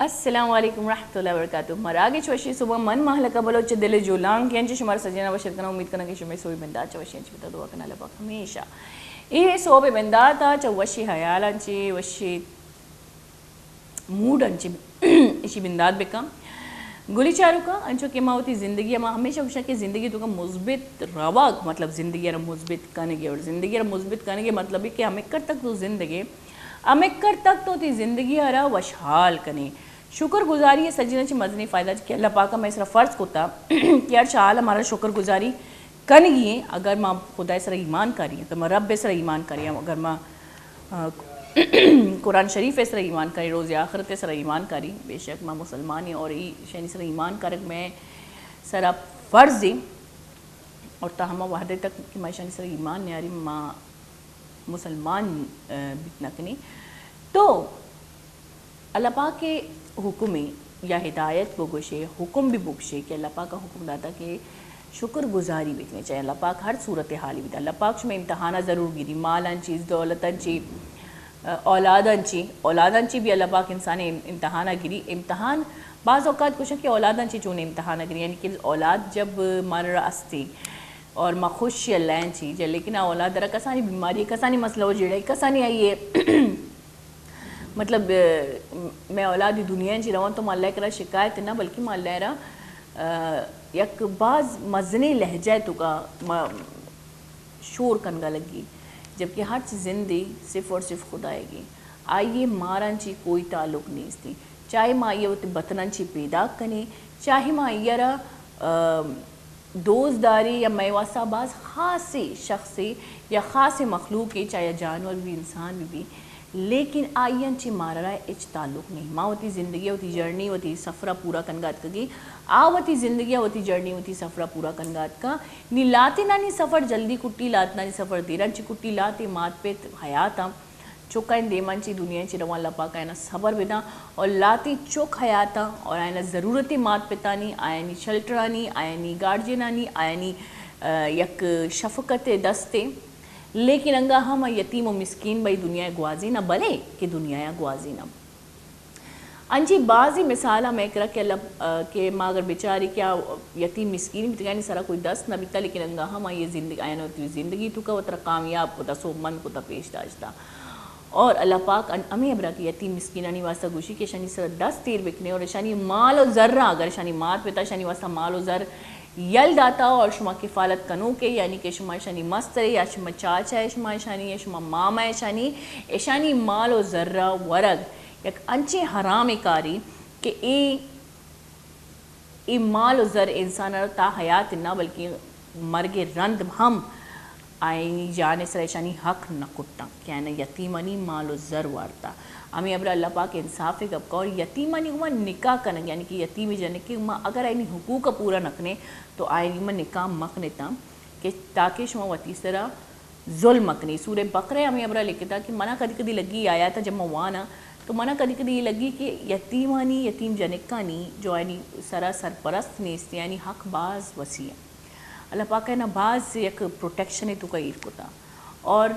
السلام علیکم ورحمۃ اللہ وبرکاتہ۔ مراگش وشی صبح، من مہلکہ بلوچ دل جولانگ کہ انچے شمار سجنا وشر کناں۔ امید کناں کہ شمئے سوبی بندات چہ وشی انچ بتا دعا کناں اللہ پاک ہمیشہ اے سوب بندات چہ وشی حیالاں چہ وشی موڈ انچیں اشی بندات بکن۔ گلی چاروکاں، انچو کہ ما وتی زندگی ء، ما ہمیشہ گوشاں کہ زندگی توکا مثبت روگ، مطلب زندگی ء را مثبت کنگے، اور زندگی ء را مثبت کنگے مطلب ہے کہ ہمکر تک تو زندگے، ہمکر تک تو وتی زندگی ء را وشحال کنے۔ شکر گزاری ء سجیناں چہ مزنیں فائدہ کہ اللہ پاک ء مئے سرا فرض کتا کہ ہر حال ء مارا شکر گزاری کنگی ایں۔ اگر ما خدا ء سرا ایمان کاری، اگر ما رب ء سرا ایمان کاری، اگر ما آ، قرآن شریف ء سرا ایمان کاری، روز آخرت ء سرا ایمان کاری، بے شک ما مسلمان ایں اور ای شانی سرا ایمان کرگ مئے سرا فرض ایں، اور تا ہما وہدے تک کہ ما شانی سرا ایمان نیاری، ما مسلمان، آ، بیت نہ کنیں۔ تو اللہ پاک ء حکمے یا ہدایت بگوشے، حکم بھی بگوشے کہ اللہ پاک ء حکم داتا کہ شکر گزاری بکنے، چاہے اللہ پاک ہر صورت حالی بیتا۔ اللہ پاک شمئے امتحانہ ضرور گیری، مالاں چی، دولتاں چی، اولاداں چی، اولاداں چی بھی اللہ پاک انسان ء امتحانہ گیری۔ امتحان بعض اوقات گوشن کہ اولاداں چی چون امتحانہ گیری، یعنی کہ اولاد جب مارا استی اور ما خوش اللہ چی، جے لیکن آ اولاد را کسانی بیماری، کسانی مسئلہ و جیڑے، کسانی آئیے مطلب، آ، مئے اولادی دنیا چی روان تو ما اللہ کرا شکایت نہ، بلکہ ما اللہ را، آ، یک باز مزنیں لہجہ توکا ما شور کنگا لگی، جبکہ ہرچ زندے صرف اور صرف خدائے گی، آئیے ماراں چی کوئی تعلق نیستی، چاہے ما آئیے وتی بطناں چی پیداک کنیں، چاہے ما آئیے را، آ، دوست داری یا مئے واسطہ باز خاصے شخصے یا خاصے مخلوقے، چاہے جانور بھی، انسان بھی بھی، لیکن آئیاں چہ مارا را ہچ تعلق نہیں۔ ما وتی زندگی، وتی جرنی، وتی سفرا پورا کنگا اتکگی۔ آ وتی زندگی، وتی جرنی، وتی سفرا پورا کنگا اتکا۔ نی لاتینانی سفر جلدی کٹی، لاتینانی سفر دیران چی کٹی، لاتے مات پت حیاتاں۔ چکانی دیمان چی دنیا چی روان اللہ پاک آیانا صبر بداں اور لاتی چک حیاتاں اور آیانا ضرورت مات پتانی، آیانی شلٹرانی، آیانی گارجینانی، آیانی، آ، یک شفقت دستے۔ لیکن انگا ہم یتیم و مسکین بھئی دنیا گوازی نہ بلے کہ دنیا گوازی نہ۔ انچی بازی مثال ہم اکرا کہ اللہ، آ، کہ ما اگر بچاری کہ آ یتیم مسکین بیتگانی سرا کوئی دست نہ بیتا، لیکن انگا ہم آئی زندگی، آیانا وتی زندگی توکا وترا کامیاب کتا، سوبمند کتا، پیش داشتا۔ اور اللہ پاک ان-، ہمیں ابرا کہ یتیم مسکینانی واسطہ گوشی کہ اشانی سر دست تیر بکنے اور اشانی مال و زر اگر اشانی مات پتا اشانی واسطہ مال و زر یل داتا اور شما کفالت کنوکے، یعنی کہ شما اشانی مسترے یا شما چاچا ہے شما اشانی یا شما ماما ہے اشانی، اشانی مال و زر ورگ یک انچیں حرام کاری کہ اے اے مال و زر انسان ء را تا حیات نہ بلکیں مرگ ء رند ہم آیانی جان ء سرا اشانی حق نہ کٹاں کہ آیانا یتیمانی مال و زر وارتا۔ ہمے ہبرا اللہ پاک انصاف ء گپ کا اور یتیمانی گوما نکاح کنگ، یعنی کہ یتیم جنکے گوما اگر آیانی حقوق ء پورا نہ کنے تو آیانی گوما نکاح مکنتاں کہ تاکہ شما وتی سرا ظلم مکنی۔ سورہ بقرہ ء ہمے ہبرا لکھتا کہ منا کدی کدی لگی آیاتا جب من واناں تو منا کدی کدی اے لگی کہ یتیمانی، یتیم جنکانی جو آیانی سرا سرپرست نیست، آیانی حق باز وسیع ہے۔ اللہ پاک آیانا باز یک پروٹیکشن توکا ایر کتا اور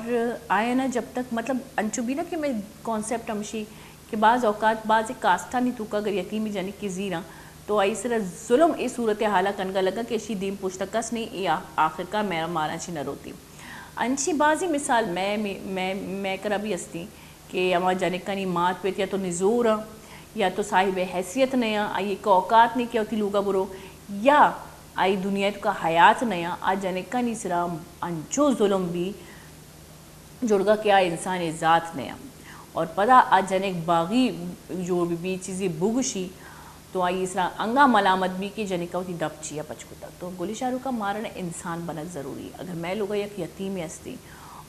آیانا جب تک مطلب انچو بھی نہ کہ میں کانسیپٹ ہمشی کہ بعض اوقات بعض کاسٹانی توکا اگر یتیمی جنکے زیراں تو آئی سرا ظلم اے صورتحالا کنگا لگا کہ اشی دیم پشتا کس نہیں، اے آ-، آخرکار میرا مارا چی نہ روتی۔ انچیں بازیں مثال مئے، مئے، مئے کرا بھی ہستی کہ ہما جنکانی مات پت یا تو نزور آں، یا تو صاحب حیثیت نیاں، آئی ء اوقات نہیں کہ وتی لوگا برو، یا آئی دنیا توکا حیات نیاں، آ جنکانی سرا انچو ظلم بی، جڑگا کہ آ انسان ء ذات نیاں۔ اور پدا آ جنک باغی جوڑ بہ بی، چیزے بگوشی تو آئی سرا انگا ملامت بی کہ جنکا وتی دپ چیا پچ کتا۔ تو گل شاہ رخ ء مارا انسان بنگ ضروری۔ اگر مئے لوگا یک یتیمے ہستی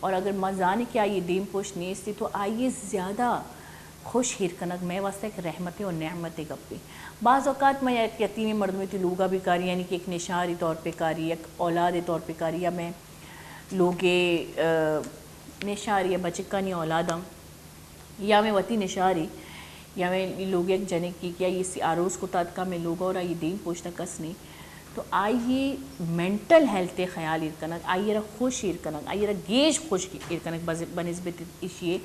اور اگر ما زانی کہ آئی دیم پشت نیستی تو آئی زیادہ خوش ہیر کنگ مئے واسطہ یک رحمتے و نعمتے گپے۔ بعض اوقات ما یک یتیمیں مردمے وتی لوگا بھی کاری، یعنی کہ یک نشاری طور پہ کاری، یک اولادے طور پہ کاری، یا مئے لوگے، آ، نشاری یا بچکانی اولاداں یا مئے وتی نشاری یا مئے لوگ یک جنکے کہ آئی سی آروس کتا اتکا مئے لوگا اور آئی دیم پوشتا کس نہیں، تو آئی مینٹل ہیلتھ خیال ایر کنگ، آئی را خوش ایر کنگ، آئی را گیش خوش ایر کنگ بز-، بنسبت اشی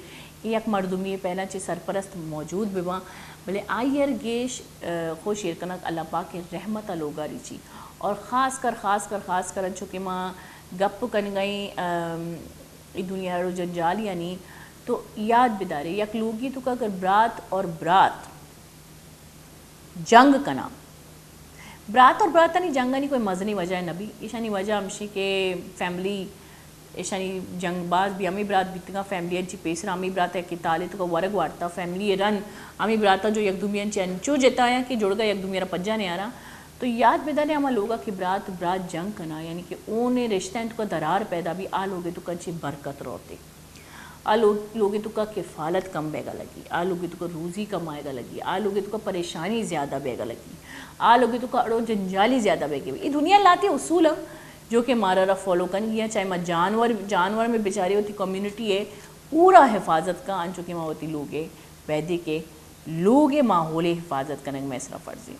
یک مردمی پہلاں چہ سرپرست موجود بہ باں، بلے آئی ءَ را گیش، آ، خوش ایر کنگ اللہ پاک ءِ رحمت ءَ لوگ ءَ ریچی۔ اور خاص کر، خاص کر، خاص کر انچو کہ ما گپ کنگ ءَ ایں، آ، اے دنیا ءِ جنجالیانی، تو یاد بدارے، یک لوگے توکا اگر برات اور برات جنگ کناں، برات اور براتانی جنگانی کوئی مزنیں وجہ نہ بی۔ ایشانی وجہ ہمشی کہ فیملی، ایشانی جنگ باز بی، ہمے برات بیتگاں، فیملی انچی پیسر ہمے برات یکے تالے توکا ورگ وارتا، فیملی رند ہمے براتا جو یک دومی انچی انچو جتایاں کہ جوڑگا یک دومی را پجا نیاراں۔ تو یاد بدارے ہما لوگا کہ برات، برات جنگ کناں، یعنی کہ اون رشتہ انت توکا درار پیدا بی، آ لوگے توکا چی برکت روتے۔ آ لوگ، لوگے توکا کفالت کم بیگا لگی، آ لوگے توکا روزی کم آئیگا لگی، آ لوگے توکا پریشانی زیادہ بیگا لگی، آ لوگے توکا اڑو جنجالی زیادہ بیگے۔ اے دنیا لاتے اصول ہم جو کہ مارا را فالو کنگی ہیں، چاہے ما جانور، جانور میں بیچارے ہوتی کمیونٹی ہے، پورا حفاظت کا، انچو کہ ما ہوتی لوگے بیدے کے لوگے ماحول حفاظت کنگ میں سرا فرضی۔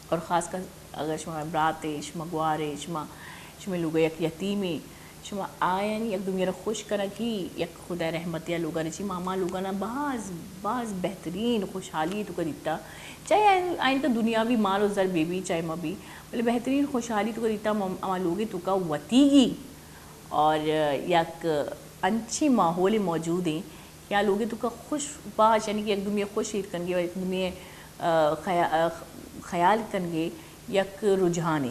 اور خاص کر اگر شما برات ئے، شما گوار ئے، شما، شمے لوگ ءَ یک یتیمے، شما آیانی یک دومی را خوش کنگی یک خدا رحمتی ءَ لوگانی چی، ما ہما لوگانا باز، باز بہترین خوشحالی توکا دیتا۔ چاہے آئین، آئین کا دنیاوی مال و زر بے بی، چاہے ما بی، بلے بہترین خوشحالی توکا دیتا، ہم، ہما لوگے توکا وتیگی اور یک انچیں ماحولے موجود ایں کہ آ لوگے توکا خوش باش، یعنی کہ یک دومی خوش ایر کنگے و یک دومی، آ، خیا-، آ، خیال کنگے یک رجحانے۔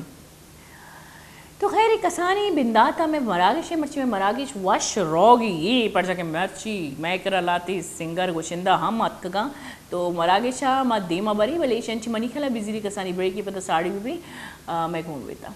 تو خیر، کسانی بندات ءَ مئے مراگش ءَ، مرچی مئے مراگش وش روگی اے، پرچا کہ مرچی مئے کرا لاتی سنگر گشندہ ہم اتکگاں، تو مراگش ءَ ما دیما بریں، بلے ایشاں چہ منی خیال ءَ بزیری کسانی بریکے پدا ساڑی بہ بی، آ، مئے گون بیتا۔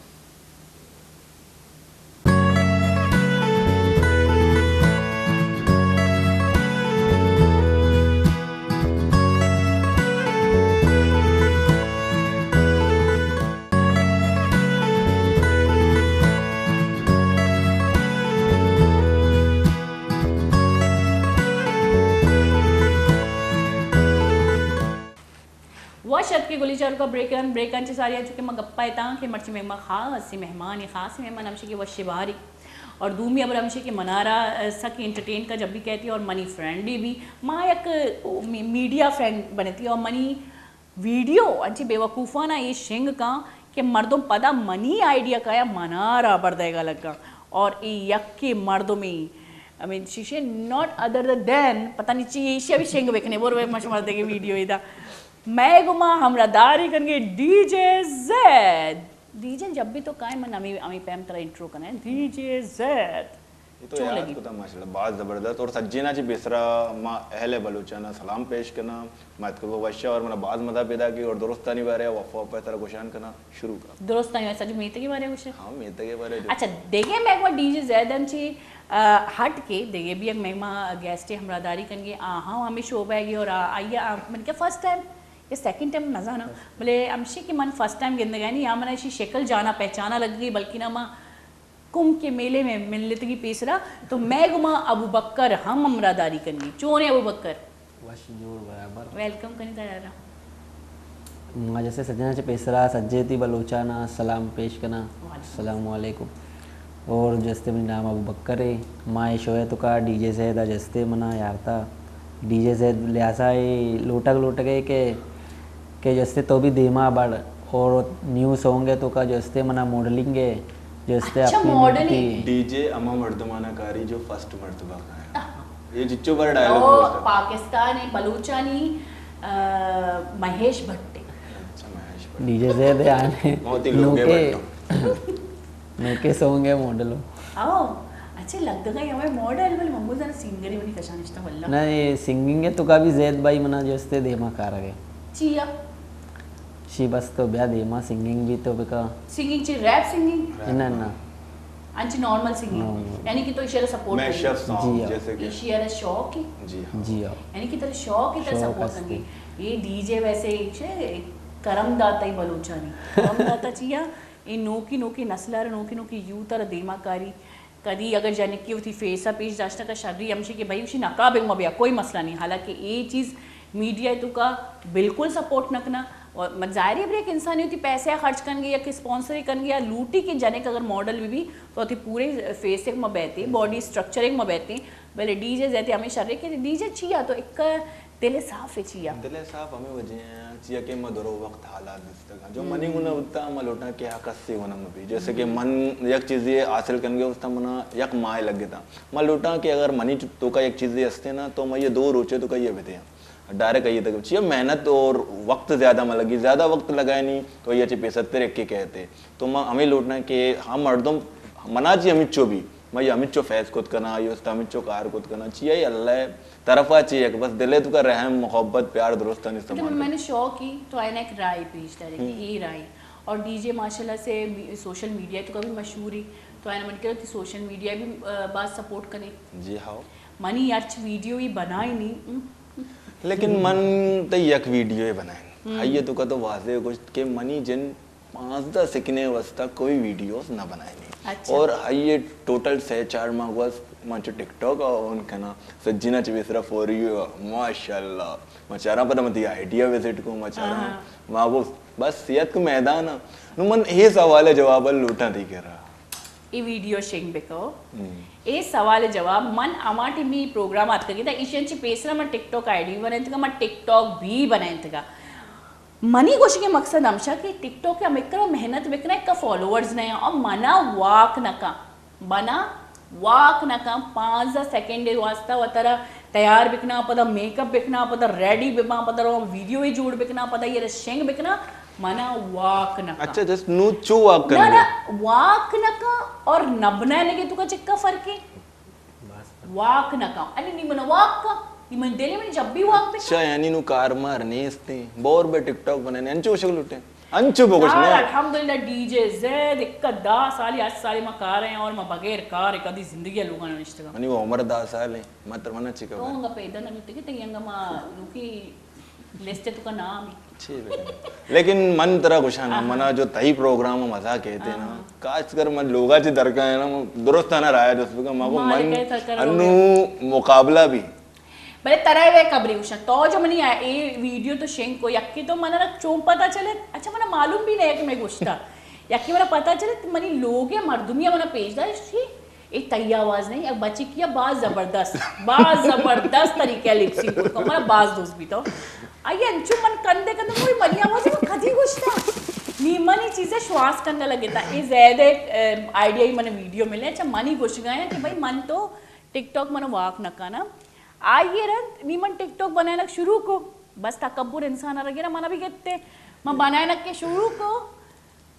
وش اتکے گلی چاروکا بریکان، بریکان چہ ساری آ چونکہ ما گپا اتاں کہ مرچی مہمان خاص مہمان، خاص مہمان ہمشی کہ وش باری اور دومی ابر ہمشی کہ منارا، آ، سک انٹرٹین کا جب بھی کہتی اور منی فرینڈ بھی، ما یک، آ، می-، میڈیا فرینڈ بنتی اور منی ویڈیو انچی بے وقوفانا اے شنگ کاں کہ مردم پدا منی آئیڈیا کایا منارا بردئیگا لگا اور اے یکے مردمی، I mean, she, she not other than، پتہ نہیں چی، ایشی ابھی شنگ بکنے، بور بے مش مردے کے ویڈیو ادا۔ مئے گما ہمراہ داری کنگے ڈی جے زید۔ ڈی جے جب بھی تو کائے من ہمیں، ہمیں پیم ترا انٹرو کنا ہے۔ ڈی جے زید۔ اے تو چون یاد لگی؟ کتا ماشاءاللہ، باز زبردست۔ اور سجینا چہ پیسرا ما اہل بلوچانا سلام پیش کنا۔ ما اتکگو وشا اور منا باز مزہ پیدا کی اور درستانی بارے وفا وفا ترا گوشان کنا شروع کا۔ درستانی بارے سجی میتگی بارے گوشے؟ ہاں، میتگی بارے جو۔ اچھا، دیگے مہما ڈی جے زیدن چی، آ، ہٹ کے دیگے بھی یک مہما گیسٹ ہمراہ داری کنگے، آ، ہاں، ہمیں شعبہ ہے اور آ، آئیے، آ، من کیا فرسٹ ٹائم یا سیکنڈ ٹائم نہ زانا، بلے ہمشی کہ من فرسٹ ٹائم گندگانی، یا من ایشی شکل جانا پہچانا لگ گئی، بلکہ نہ ما کم کے میلے میں ملتگی پیسرا، تو مئے گما ابوبکر ہم ہمراہ داری کنگی۔ چونے ابوبکر؟ وش جوڑ برابر۔ ویلکم کنی تیارا۔ ما جیسے سجنا چہ پیسرا سجے تی بلوچانا سلام پیش کنا۔ وعلیکم۔ السلام علیکم۔ اور جستے منی نام ابوبکر ہے۔ ما اے شو ہے تو کا ڈی جے زید آ جستے منا یارتا۔ ڈی جے زید لہذا اے لوٹگ لوٹگ ہے کہ کہ جستے تو بھی دیما بڑ اور نیو سانگ ہے تو کا جستے منا ماڈلنگ ہے، جستے اچھا، اپنی ماڈلنگ۔ ڈی جے اما مردمانا کاری جو فرسٹ مرتبہ کایا۔ یہ جچو بڑا ڈائلاگ او پاکستانی بلوچانی، آ، مہیش بھٹ ہے۔ اچھا، مہیش بھٹ۔ ڈی جے زید ہے آنے۔ بہت ہی لوگے نوکے۔ بڑا۔ نوکے سونگ ء ماڈل ہو۔ او، اچھا، لگتگا ہمے ماڈل، بل منگو زن سنگری منی کشا نشتا واللہ۔ نہ، یہ سنگنگ ہے تو کا بھی زید بھائی منا جو استے دیما کارا گئے۔ چیا؟ شی بس تو بیا دیما سنگنگ بھی تو بکا۔ سنگنگ چی ریپ سنگنگ؟ نہ، نہ۔ انچی نارمل سنگنگ؟ نارمل۔ یعنی کہ تو ایشی را سپورٹ میں کرے؟ شف سانگ جی ہاں۔ جیسے کہ ایشی را شوق ہے؟ جی ہاں۔ جی ہاں۔ یعنی کہ تیرا شوق ہے، تیرا شوق سپورٹ ہستے۔ کرنے۔ یہ ڈی جے ویسے چے کرم داتا ہی بلوچانی۔ کرم داتا چیا؟ اے نوکی نوکی نسل ء را، نوکی نوکی یوتھ ء را دیما کاری۔ کدی اگر جنکی وتی فیس ء پیش داشتگ ء شری ہمشی کہ بھئی وشی نقاب ء ما بیا، کوئی مسئلہ نہیں۔ حالانکہ اے چیز میڈیا ء توکا بالکل سپورٹ نہ کناں، اور من ظاہر ہے، بلے یک انسانی ہوتی پیسے خرچ کنگے یا کہ اسپانسر کنگے یا لوٹی کہ جنک اگر ماڈل بھی بھی تو ہوتی پورے فیس ایک مبیتے، باڈی اسٹرکچر ایک مبیتے، بلے ڈی جے زیادہ ہمیشہ رہے کہ ڈی جے چیا تو ایک دل صاف ہے چیا۔ دل صاف ہمیں وجہ ہیں، چیا کہ ما درو وقت حالات دیستگا۔ جو منی گنا ہوتا، ما لوٹاں کہ ہا کسی گنا مبی۔ جیسے کہ من یک چیزی حاصل کنگے ہوتا منا یک ماہ لگتا۔ ما لوٹاں کہ اگر منی تو کا یک چیزی ہستے نا، تو ما یہ دو روچے تو کا یہ بیتے ہیں۔ ڈائریکٹ آئیے تک چیا محنت اور وقت زیادہ مہ لگی، زیادہ وقت لگائے نہیں تو یہ چی پیسہ تر ایک کے کہتے۔ تو ما ہمیں لوٹنا کہ ہم مردم منا چی ہمچو بھی، ما یہ ہمچو فیس کت کنا، یہ است ہمچو کار کت کنا، چیا یہ اللہ طرفا چی ہے کہ بس دلے تو کا رحم، محبت، پیار درستانی لیکن استعمال میں کر۔ نے شوق ہی تو آئین ایک رائے پیش داری کہ یہ رائے اور ڈی جے ماشاءاللہ سے می-، سوشل میڈیا تو کا بھی مشہور ہی، تو آئین من کرو کہ سوشل میڈیا بھی، آ، بات سپورٹ کرے۔ جی ہاؤ۔ منی ہرچ ویڈیو ہی بنائی نہیں۔ لیکن من تئی یک ویڈیو بنائیں۔ آئیے تو کا تو واضح گوشت کہ منی جن پانزدہ سکنے واسطہ کوئی ویڈیوز نہ بنائیں۔ اچھا۔ اور آئیے ٹوٹل سے چار ماہ گوس من چو ٹک ٹاک آن کنا، سجینا چ بیسرا فوری ہوا، ماشاءاللہ۔ ما چاراں پدا من تئی آئیڈیا وزٹ کو، ما چاراں۔ ہاں۔ ما گو بس صحت کو میدان آ۔ نو من اے سوال جواب لوٹاں تئی کرا۔ اے ویڈیو شنگ بکو۔ اے سوال جواب من ہما ٹیمی پروگرام آتکگی تا ایشی انچی پیسرا من ٹک ٹاک آئی ڈی بنائینتگا، من ٹک ٹاک بھی بنائینتگا۔ منی گوشگے مقصد ہمشا کہ ٹک ٹاک ہمکرا محنت بکنا، ایک فالوورز نہ اور منا واک نہ کن، منا واک نہ کن، پانزدہ سیکنڈ واسطہ وترا تیار بکنا، پدا میک اپ بکنا، پدا ریڈی بباں، پدا رو ویڈیو جوڑ بکنا، پدا یہ شنگ بکنا، منا واک نہ کن۔ اچھا، جسٹ نو چو واک نہ، کرنے؟ نہ، واک نہ کن اور نہ بنائے لگے تو کا چکا فرق ہے؟ واک نہ کن۔ انی نی من واک کن، نی من دلی من جب بھی واک پہ اچھا، یعنی نو کار مار نیستے، بور بے ٹک ٹاک بنانے، انچو شکل اٹھے۔ انچو بگوش نا۔ الحمدللہ ڈی جے زید، ایک دہ سالی، ہشت سالی ما کار ہیں اور ما بغیر کار کدی زندگی لوگاں نشتگا۔ منی وہ عمر دہ سال ہے، ما تر منا چکا تو بنا۔ انگا پیدا نہ بیتے کہ تئی انگا ما لوکی لسٹ تو کا نام ہے۔ چی بے۔ لیکن من ترا گوشاں نا، منا جو تئی پروگرام مزہ کہتے نا، خاص کر من لوگا چی درکا ہے نا، درست ہے نا رایا جس بکا، ما کو من انو مقابلہ بھی بلے ترا وے خبرے گوشاں، تو جو منی اے ویڈیو تو شنگ کو، یکی تو من را چون پتا چلے، اچھا منا معلوم بھی نہیں کہ میں گوشتا، یکی منا پتا چلے، منی لوگ یا مردمی منا پیش دار، اے تئی آواز نہیں، یک بچی کیا باز زبردست، باز زبردست طریقے لپ سنک کو، منا باز دوست بھی تو۔ آئی انچو من کندے کندے، کوئی منی آواز میں کدی گوشتا، نی منی چیزیں شواز کرنے لگے تا، اے زیادہ آئیڈیا ہی من ویڈیو ملے، اچھا منی گوش گئے کہ بھائی من تو ٹک ٹاک من واک نہ کنا۔ آئی ء رند نی من ٹک ٹاک بنائینگ شروع کو، بس تکبر انسان ء را گرا، من ء بھی گتے، من بنائینگ کے شروع کو۔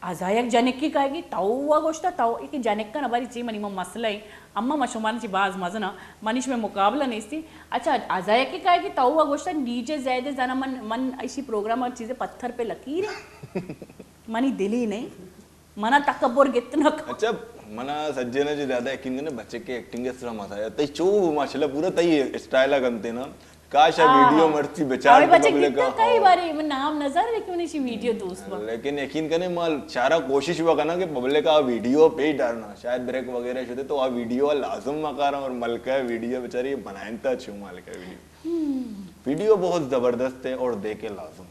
ازا یک جنکی کائیگی، تو وا گوشتا، تو ایک جنک کنا باری چی منی من مسئلہ ہے، اما ما شمار چی باز مزنا، منی شمے مقابلہ نیستی۔ اچھا، ازا یکی کائیگی، تو وا گوشتا، ڈی جے زید زنا من، من ایشی پروگرام اور چیزیں پتھر پہ لکیر ہے۔ منی دلی نہیں۔ منا تکبر گت نہ کن۔ اچھا، منا سجے نا جو زیادہ یقین کرنے بچے کے ایکٹنگ اس طرح مزہ آیا۔ تئی چو ماشاءاللہ پورا تئی اسٹائل کنتے نا۔ کاش آ ویڈیو مرچی بچار ہمیں بچے پبلک گت کئی باری من نام نظر لیکن منی چی ویڈیو دوست با۔ لیکن یقین کرنے ما چارا کوشش ہوا کنا کہ پبلک آ ویڈیو پیش ڈالنا۔ شاید بریک وغیرہ شدے تو آ ویڈیو لازم ما کارا اور ملکہ ویڈیو بیچاری بنائنتا چھو ملکہ ویڈیو۔ ویڈیو بہت زبردست ہے اور دیکھے لازم۔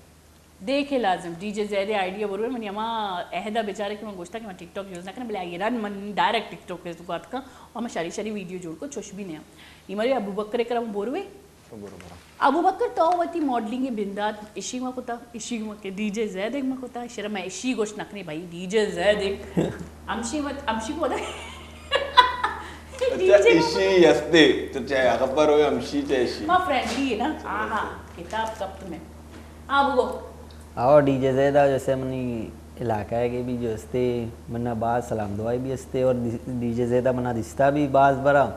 دیکھے لازم، ڈی جے زید آئیڈیا بروے، منی ہما عہدہ بیچارے کہ من گوشتا کہ من ٹک ٹاک یوز نہ کرنا، بلے آئی رن من ڈائریکٹ ٹک ٹاک فیس بک آتکا، اور من شری شری ویڈیو جوڑ کو چوش بھی نیا۔ ای مرے ابو بکر کرم بروے۔ برو، برو۔ ابو بکر تو وتی ماڈلنگ بندات اشی ما کتا، اشی ما کہ ڈی جے زید ما کتا، شرم اشی گوش نکنی بھائی، ڈی جے زید۔ امشی مت، امشی کو اچھا، اشی ہستے، تو چاہے اخبر ہوئے، امشی چاہے اشی۔ ما فرینڈلی ہے نا، آہا، کتاب کپت میں۔ ہاں، بگو۔ او ڈی جے زید آ جیسے منی علاقہ ہے کہ بھی جو استے منا باز سلام دعائی بھی استے اور ڈی-، ڈی جے زید آ منا دستا بھی باز برا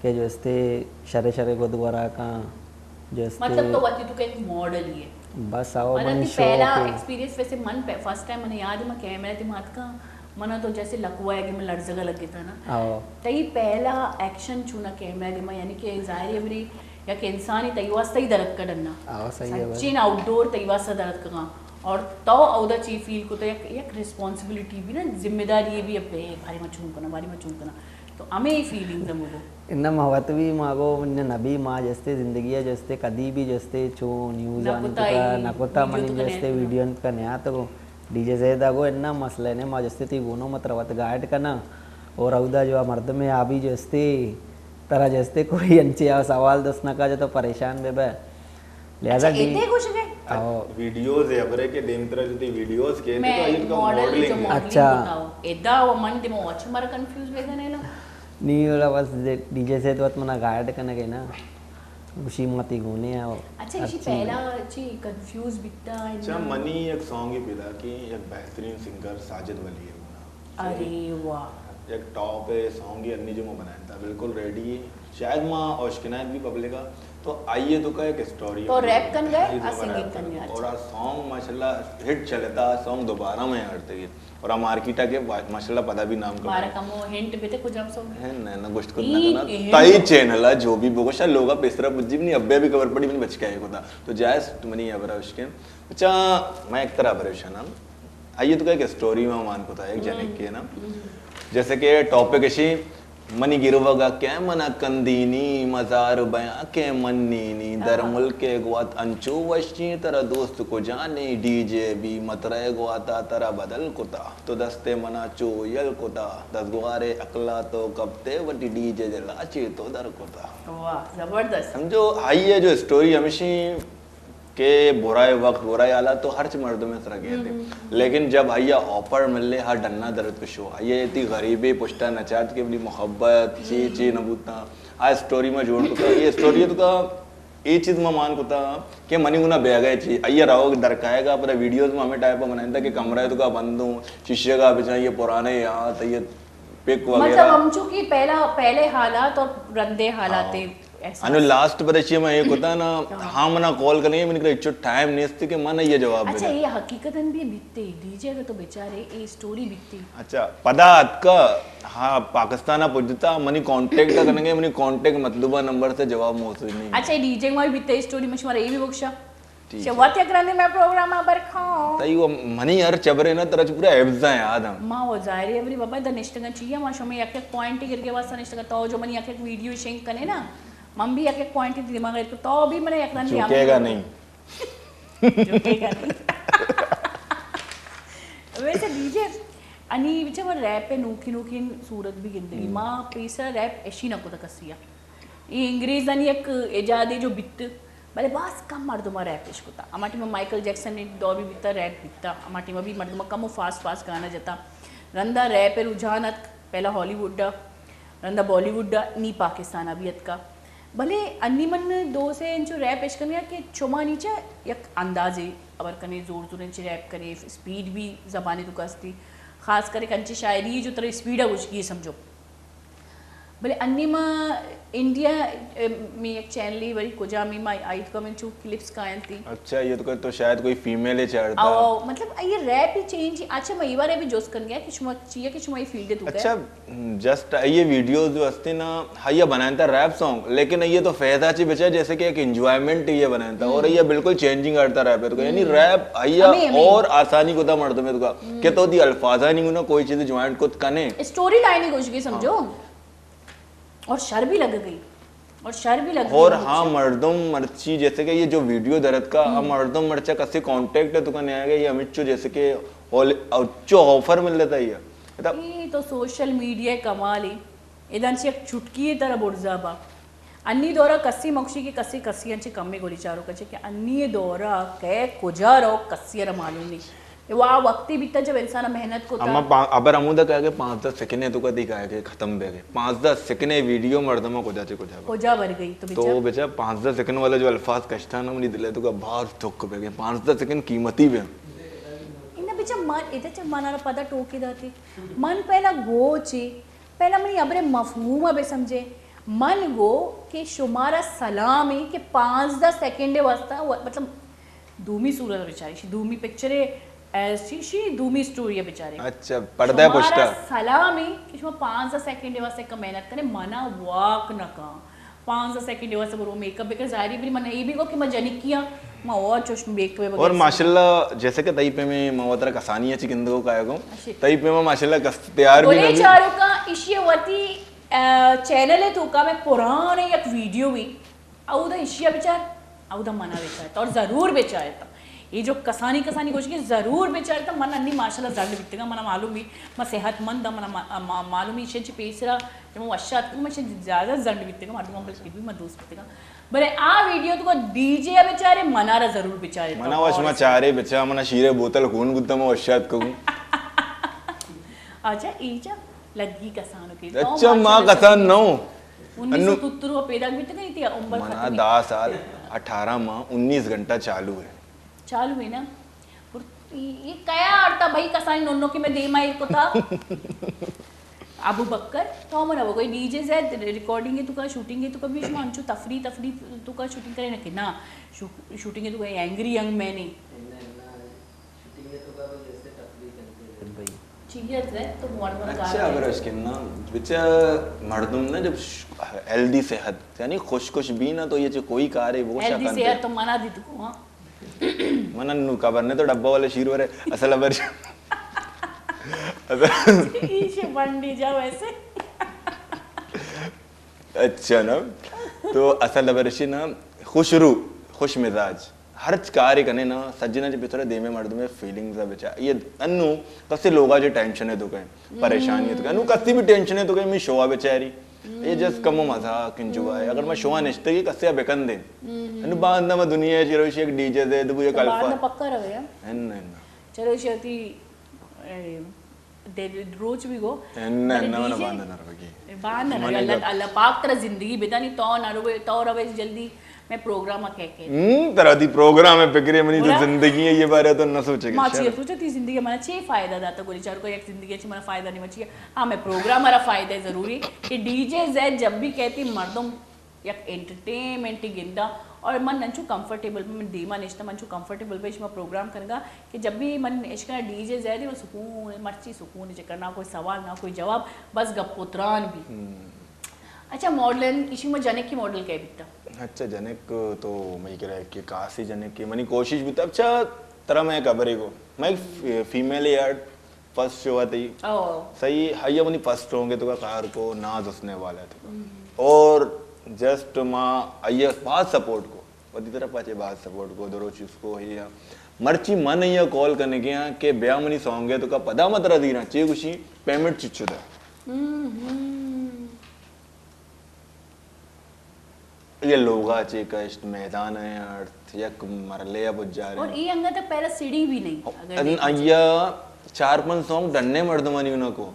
کہ جو استے شرے شرے گد گورا کاں جو استے مطلب تو وتی تو کہ ایک ماڈل ہی ہے۔ بس آؤ مطلب منی کہ شوق پہلا ہے۔ ایکسپیرینس ویسے من پہ-، فرسٹ ٹائم منے یاد ہے، میں کیمرہ تے مات کا منا تو جیسے لکوائے کہ میں لڑزگا لگے تھا نا۔ آؤ۔ تئی پہلا ایکشن چونا کیمرہ دے ما، یعنی کہ ظاہر ہے بری یک انسانی تئی واسطہ ہی درد کا ڈنا۔ آؤ، صحیح ہے بھائی۔ سچین آؤٹ ڈور تئی واسطہ درد کا۔ اور تو اودا چی فیل کو تو یک، یک ریسپانسبلٹی بھی نا، ذمہ داری بھی اپنے بھاری ما چون کنا، بھاری ما چون کنا۔ تو ہمے فیلنگز ہم گو۔ اناں ما وت بھی ما گو، اناں نبی ما جستے زندگی ءَ جستے، کدی بھی جستے چو نیوز نہ آنی کتا کتا، اے نہ کتا ویڈیو منی تو کنے جستے آتکو۔ ویڈیو آنی کتا نیاتکو۔ ڈی جے زید ءَ گو اناں مسئلہ نے، ما جستے تی گونو مت روت گائیڈ کنا۔ اور اودا جو مردم آ بھی جستے، ترا جستے کوئی انچے آ سوال دست نہ کا جو تو پریشان بے بے۔ لہذا اچھا، ڈی-، ایتے گوشگے؟ او۔ ویڈیوز ہے، ابرے کے دیمترا جو تی ویڈیوز کے، میں تو آئی کا ماڈل ماڈلنگ جو ہے۔ ماڈلنگ اچھا۔ بتاؤ۔ ادا و من دے مو اچ مارا کنفیوز بے گنے نا۔ نی ولا بس ڈی جے سے تو منا گائیڈ کنگے نا۔ گوشی ما تی گونے آ۔ اچھا، اسی پہلا چی کنفیوز بیتا ہے اچھا، نا؟ منی ایک سانگ ہی پیدا کہ ایک بہترین سنگر ساجد ولی ہے۔ ارے واہ۔ یک ٹاپ ہے سانگ ہی انی جو ما بنائیں تا، بالکل ریڈی ہے۔ شاید ما اوشکنائیں بھی پبلک آ، تو آئیے تو کا ایک اسٹوری تو ہے۔ ریپ کن گئے، آ سنگنگ کن گئے، اور اچھا۔ آ سانگ ماشاءاللہ ہٹ چلتا، آ سانگ دوبارہ میں آڑتے گئے۔ اور آ مارکیٹ آ کے ماشاءاللہ پدا بھی نام کمائے۔ مارا کمو ہنٹ بیتے کجام سانگ؟ ہے نہ، نہ گوشت کن نہ کنا۔ تائی چینل آ جو بھی بگوشا لوگا پیسرا بجی بھی نہیں، ابے بھی خبر پڑی بھی نہیں بچ کے آئے کو تھا۔ تو جائز تو منی ابرا اشکن۔ اچھا، میں ایک طرح پریشان ہوں۔ آئیے تو کہ ایک اسٹوری میں مان کو تھا، ایک جنک کے نا۔ جیسے کہ ٹاپک اشی، منی گروگا کہ منا کندینی، مزار بیاں کہ منینی، در ملک گوات انچو وشی، ترا دوست کو جانے، ڈی جے بھی مترے گواتا، ترا بدل کتا، تو دست منا چو یل کتا، دزگوارے اکلا تو کپتے، وٹی ڈی جے جلا چی تو در کتا۔ واہ، زبردست۔ سمجھو، آئیے جو اسٹوری ہمیشی کہ برائے وقت، برائے حالات تو ہرچ مردم سرا گئے تھے۔ لیکن جب آئیا آفر ملے، ہا ڈنا درد کشو۔ آئیا تی غریبی پشتا نہ چارت کہ اپنی محبت، چی، چی نہ بوتا۔ آ اسٹوری میں جوڑ کتا۔ یہ اسٹوری تو کا، یہ چیز میں مان کتا کہ منی گنا بیگا چی۔ آئیا راو درکائے گا، پر ویڈیوز میں ہمیں ٹائپ بنائیں تھا کہ کمرہ تو کا بند ہوں، شیشے کا بچائیں، یہ پرانے یاد، یہ پک وغیرہ۔ مطلب ہم چونکہ پہلا، پہلے حالات اور رندے حالات ہاں۔ احساس۔ انو لاسٹ پر اچھی میں یہ کتا نا، ہاں۔ ہاں منا کال کرنے، من کرے چو ٹائم نیست کہ من یہ جواب اچھا، دے۔ یہ حقیقتاً بھی بیتے، ڈی جے اگر تو بیچارے، یہ اسٹوری بیتی۔ اچھا، پدا اتکا، ہاں، پاکستان پجتا، منی کانٹیکٹ کرنے گئے، منی کانٹیکٹ مطلوبہ نمبر سے جواب موصول نہیں۔ اچھا، ڈی جے مار بیتے اسٹوری میں شمارا یہ بھی بخشا۔ ٹھیک چہ ہے۔ وت یک رندے مئے پروگرام ءَ بر کھاؤ۔ تئی و منی ہر چبرے نہ ترا چہ پورا حفظ ءَ یاد ہم۔ ما و ظاہر ہے ابری بابا در نشتگاں چیا ما شمے یک یک پوائنٹ گرگے واسطہ نشتگاں، تو جو منی یک یک ویڈیو شنگ کنے نا، من بھی یک یک پوائنٹ دماغ ءَ تو بھی من یک رندے چوکے گا نہیں۔ چوکے گا نہیں۔ ویسے ڈی جے انی بچا وہ ریپ نوکی نوکی صورت بھی گندگی۔ ہم۔ ما پیسا ریپ ایشی نہ کتا کسیا۔ اے انگریزانی یک ایجادے جو بیت، بلے باز کم مردم ءَ ریپ اش کتا۔ ہما ٹائم ءَ مائیکل جیکسن ءِ دور بھی بیتا، ریپ بیتا۔ ہما ٹائم ءَ بھی مردم ءَ کم و فاسٹ فاسٹ گانا جتا۔ رندا ریپ ءِ رجحان اتک، پہلا ہالی ووڈ ءَ، رندا بالی ووڈ ءَ، نی پاکستان ءَ بھی اتکا۔ بلے انی من دو سے انچو ریپ اش کنیا کہ چمانی چہ یک اندازے ہبر کنے، زور زور انچے ریپ کنے، اسپیڈ بھی زبانے تو کستی۔ خاص کر ایک انچے شاعری جو ترا اسپیڈ ءَ گوشگی سمجھو۔ بلے انی ما انڈیا، ام، می یک چینلی وری کجا می ما آئی تو من چو کلپس کاینتی۔ اچھا، یہ تو کہ تو شاید کوئی فیمیل ہے چاڑتا۔ او، مطلب، یہ ریپ ہی چینج ہی۔ اچھا، میں یہ بارے بھی جوست کن گیا کہ شما چیئے کہ شما یہ فیلڈ تو اچھا، جسٹ یہ ویڈیوز جو ہستے نا، ہیا بنائنتا ریپ سانگ، لیکن یہ تو فیضا چی بچا جیسے کہ ایک انجوائمنٹ یہ بنائنتا، اور یہ بالکل چینجنگ آڑتا ریپ ہے تو یعنی ریپ ہیا ہمیں، ہمیں۔ اور آسانی کو تھا مردمے تو کا کہ تو دی الفاظا نہیں گنا کوئی چیز جوائنٹ کت کنے۔ اسٹوری لائن ہی گوشگی سمجھو۔ ہاں۔ اور شر بھی لگ گئی۔ اور شر بھی لگ گئی اور مجھے۔ ہاں، مردم مرچی جیسے کہ یہ جو ویڈیو درت کا، ہم۔ ہم مردم مرچا کسی کانٹیکٹ ہے تو کا نہیں آئے گا، یہ ہمیں چو جیسے کہ ہول-، او چو آفر مل لیتا ہے یہ۔ یہ تو سوشل میڈیا کمال ہے۔ ادان چی یک چٹکی ہے ترا برزا با۔ انی دورا کسی مکشی کہ کسی کسی انچے کمی گولی چارو کچے کہ انی دورا کہ کجا رو کسی را معلوم نہیں۔ وا وقتی بیتا جب انسان محنت کو اما تھا۔ پا-، ابر ہمودا کہا کہ پانزدہ سیکنڈ ہے تو کدی کہا کہ ختم بہ گئے۔ پانزدہ سیکنڈ ہے ویڈیو مردم کجا چے کجا بر-، کجا بر گئی تو تو بیچا۔ بیچا پانزدہ سیکنڈ والا جو الفاظ کشتا نا منی دل ہے تو کا باز دکھ بہ گئے۔ پانزدہ سیکنڈ قیمتی بہ۔ انہاں بیچا من، ادھر چا منا پدا ٹوکی داتی۔ من پہلا گو چی، پہلا منی ابرے مفہوم بہ سمجھے۔ من گو کہ شمارا سلام ہے کہ پانزدہ سیکنڈ واسطہ و-، مطلب دومی صورت بچاری، شی دومی پکچر ہے، ایس-، شی، شی دومی سٹوری ہے بچاری۔ اچھا، پردہ شمارا پشتا۔ سلام ہے کہ شما پانزدہ سیکنڈ واسطے کا محنت کرے، منا واک نہ کان۔ پانزدہ سیکنڈ واسطے برو میک اپ بکن، ظاہری بری من نہیں بھی کو کہ میں جنکی ہاں، میں اور چوش میک اپ اور بکن۔ ماشاءاللہ، جیسے کہ تئی پہ میں، میں وترا کسانی اچھی گندگو کائے گو۔ اچھا۔ تئی پہ میں ماشاءاللہ کس تیار بھی بولے نہیں۔ چارو کا اشی وتی چینل ءِ توکا مئے پرانے یک ویڈیو بی، اودا ایشی ءَ بچار، اودا منا بچار، تو ضرور بچار تا۔ اے جو کسانی کسانی گوش کہ ضرور بچار تا، من انی ماشاءاللہ زنڈ بیتگاں، منا معلوم بی، من صحت مند آں، منا ما-، ما-، معلوم بی ایشی چہ پیسرا، جب من وشات کو، من زیادہ زنڈ بیتگاں، مردم بلکہ بی من دوست بیتگاں۔ بلے آ ویڈیو تو ڈی جے ءَ بچارے، منا را ضرور بچارے۔ منا وش ما چارے بچا، منا شیرے بوتل خون بوتا، ما وشات کو۔ اچھا، ای چا لگی کسانو کے۔ اچھا، ما کسان نہ ہوں۔ انیس سو ستر و پیدا بیت گئی تھی، عمر منا ختم۔ دہ سال، اٹھارہ ماہ، انیس گھنٹہ چالو ہے۔ چالو ہے نا؟ اور یہ کیا آڑتا بھائی، کسانی نونو کے میں دیما ایک کو تھا۔ ابو بکر، تو من ابو کوئی ڈی جے زید ریکارڈنگ ہے تو کا، شوٹنگ ہے تو کا، بیچ میں انچو تفریح، تفریح تو کا شوٹنگ کرے نا کہ نا، شو-، شوٹنگ ہے تو کا اینگری ینگ مین ہے۔ شوٹنگ ہے تو کا تو جیسے تفریح کرتے ہیں بھائی۔ چیئر زید تو مور مور اچھا، گانا ہے۔ برش کے نا، بچا مردم نا جب ش-، ہیلدی صحت، یعنی خوش خوش بی نا تو یہ چے کوئی کارے وہ ہیلدی شکن صحت تو منا دی تو کو، ہاں۔ من انو خبر نہ تو ڈبہ والے شیر ورے اصل خبر۔ ایشے بنڈی جا ویسے۔ اچھا نا، تو اصل خبر اشی نا، خوش رو، خوش مزاج، ہر کارے کنے نا، سجنا چہ بہتر دیمے مردمے فیلنگز بچا۔ یہ انو کسے لوگا جو ٹینشن ہے تو کہیں، پریشانی ہے تو کہیں، انو کسی بھی ٹینشن ہے تو کہیں، میں شوا بچاری۔ یہ جس کم و مزاق، انجوائے۔ اگر میں شوا نشتے گی کسے بکن دیں۔ انو باندہ میں دنیا چی روشی ایک ڈی جے دے دبو، ایک تو الفا۔ باندہ پکا روے، ہاں؟ ان، ان۔ چلو، ایشی وتی، اے، دل روچ بھی گو۔ نہ، بلے نہ، نہ، ڈی جے باندہ نہ روگی۔ باندہ نہ روگی۔ اللہ، اللہ پاک ترا زندگی بدانی، تو نہ روے، تو روے جلدی میں پروگرام کہہ کے۔ ہم، ترا دی پروگرام ہے، فکرے منی تو زندگی ہے، یہ بارے تو نہ سوچے کہ ما چیئے سوچے تی زندگی منا چے فائدہ داتا، گولی چار کو یک زندگی چی منا فائدہ نہیں بچی۔ ہاں، میں پروگرام را فائدہ ضروری کہ ڈی جے زید جب بھی کہتی مردم یک انٹرٹینمنٹ گنداں اور من انچو کمفرٹیبل، من دیما نشتہ، من انچو کمفرٹیبل بہ شما پروگرام کنگا کہ جب بھی من اشکا ڈی جے زیدی و سکون، مرچی سکون چکر، نہ کوئی سوال نہ کوئی جواب، بس گپ و تران بھی۔ اچھا، ماڈلنگ، اشی ما جنک کی ماڈل کئے بیتا؟ اچھا، جنک تو مئی کرا کہ کاسی جنک کی منی کوشش بیتا۔ اچھا، ترا میں خبرے کو، میں ایک فی-، فیمیل یار، فرسٹ شو آ تئی۔ صحیح، آئی ء منی فرسٹ سانگ ء توکا کار کو، ناز حسنے والا ء توکا۔ اور جسٹ ما آئی ء باز سپورٹ کو، وتی طرف ء چہ باز سپورٹ کو، دروچ اس کو ہی آ۔ مرچی من آئی ء کال کنگے آں کہ بیا منی سانگ ء توکا پدا ما ترا دیراں، چے گوشی، پیمنٹ چچو دے۔ یہ لوگا چے کشت، میدان ء اڑت، یک مرلے ء بجاریں۔ اور اے انگت ء پہلا سیڑھی بھی نہیں، اگر ان دیکھا جائے۔ آئی ء چار پنچ سانگ ڈنے مردمانی انہاں کو۔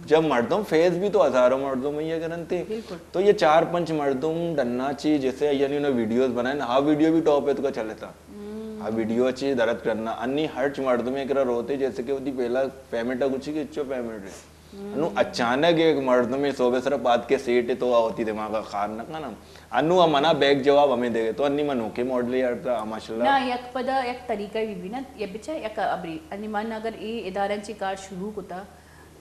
جب مردم فیس بھی تو ہزاروں مردم ہی اگر انتے۔ بالکل۔ تو یہ چار پنچ مردم ڈنا چی جیسے یعنی انہاں ویڈیوز بنائیں، ہا ویڈیو بھی ٹاپ ہے تو کا چلتا۔ ہا ویڈیو چی درد کرنا، انی ہرچ مردم ایک روتے جیسے کہ وتی پہلا پیمنٹ ہے، کچھ کہ اچو پیمنٹ ہے۔ انو اچانک ایک مردمے صوبے سر پاد کے سیٹ تو آ وتی دماغ ء خار نہ کناں۔ انو آ منا بیک جواب ہمیں دے گئے۔ تو انی من اوکے ماڈل یار تا، ماشاءاللہ۔ نہ، یک پدا یک طریقہ بھی بھی نا، یہ بچا یک ابری، انی من اگر اے ادارہ چی کار شروع کتا،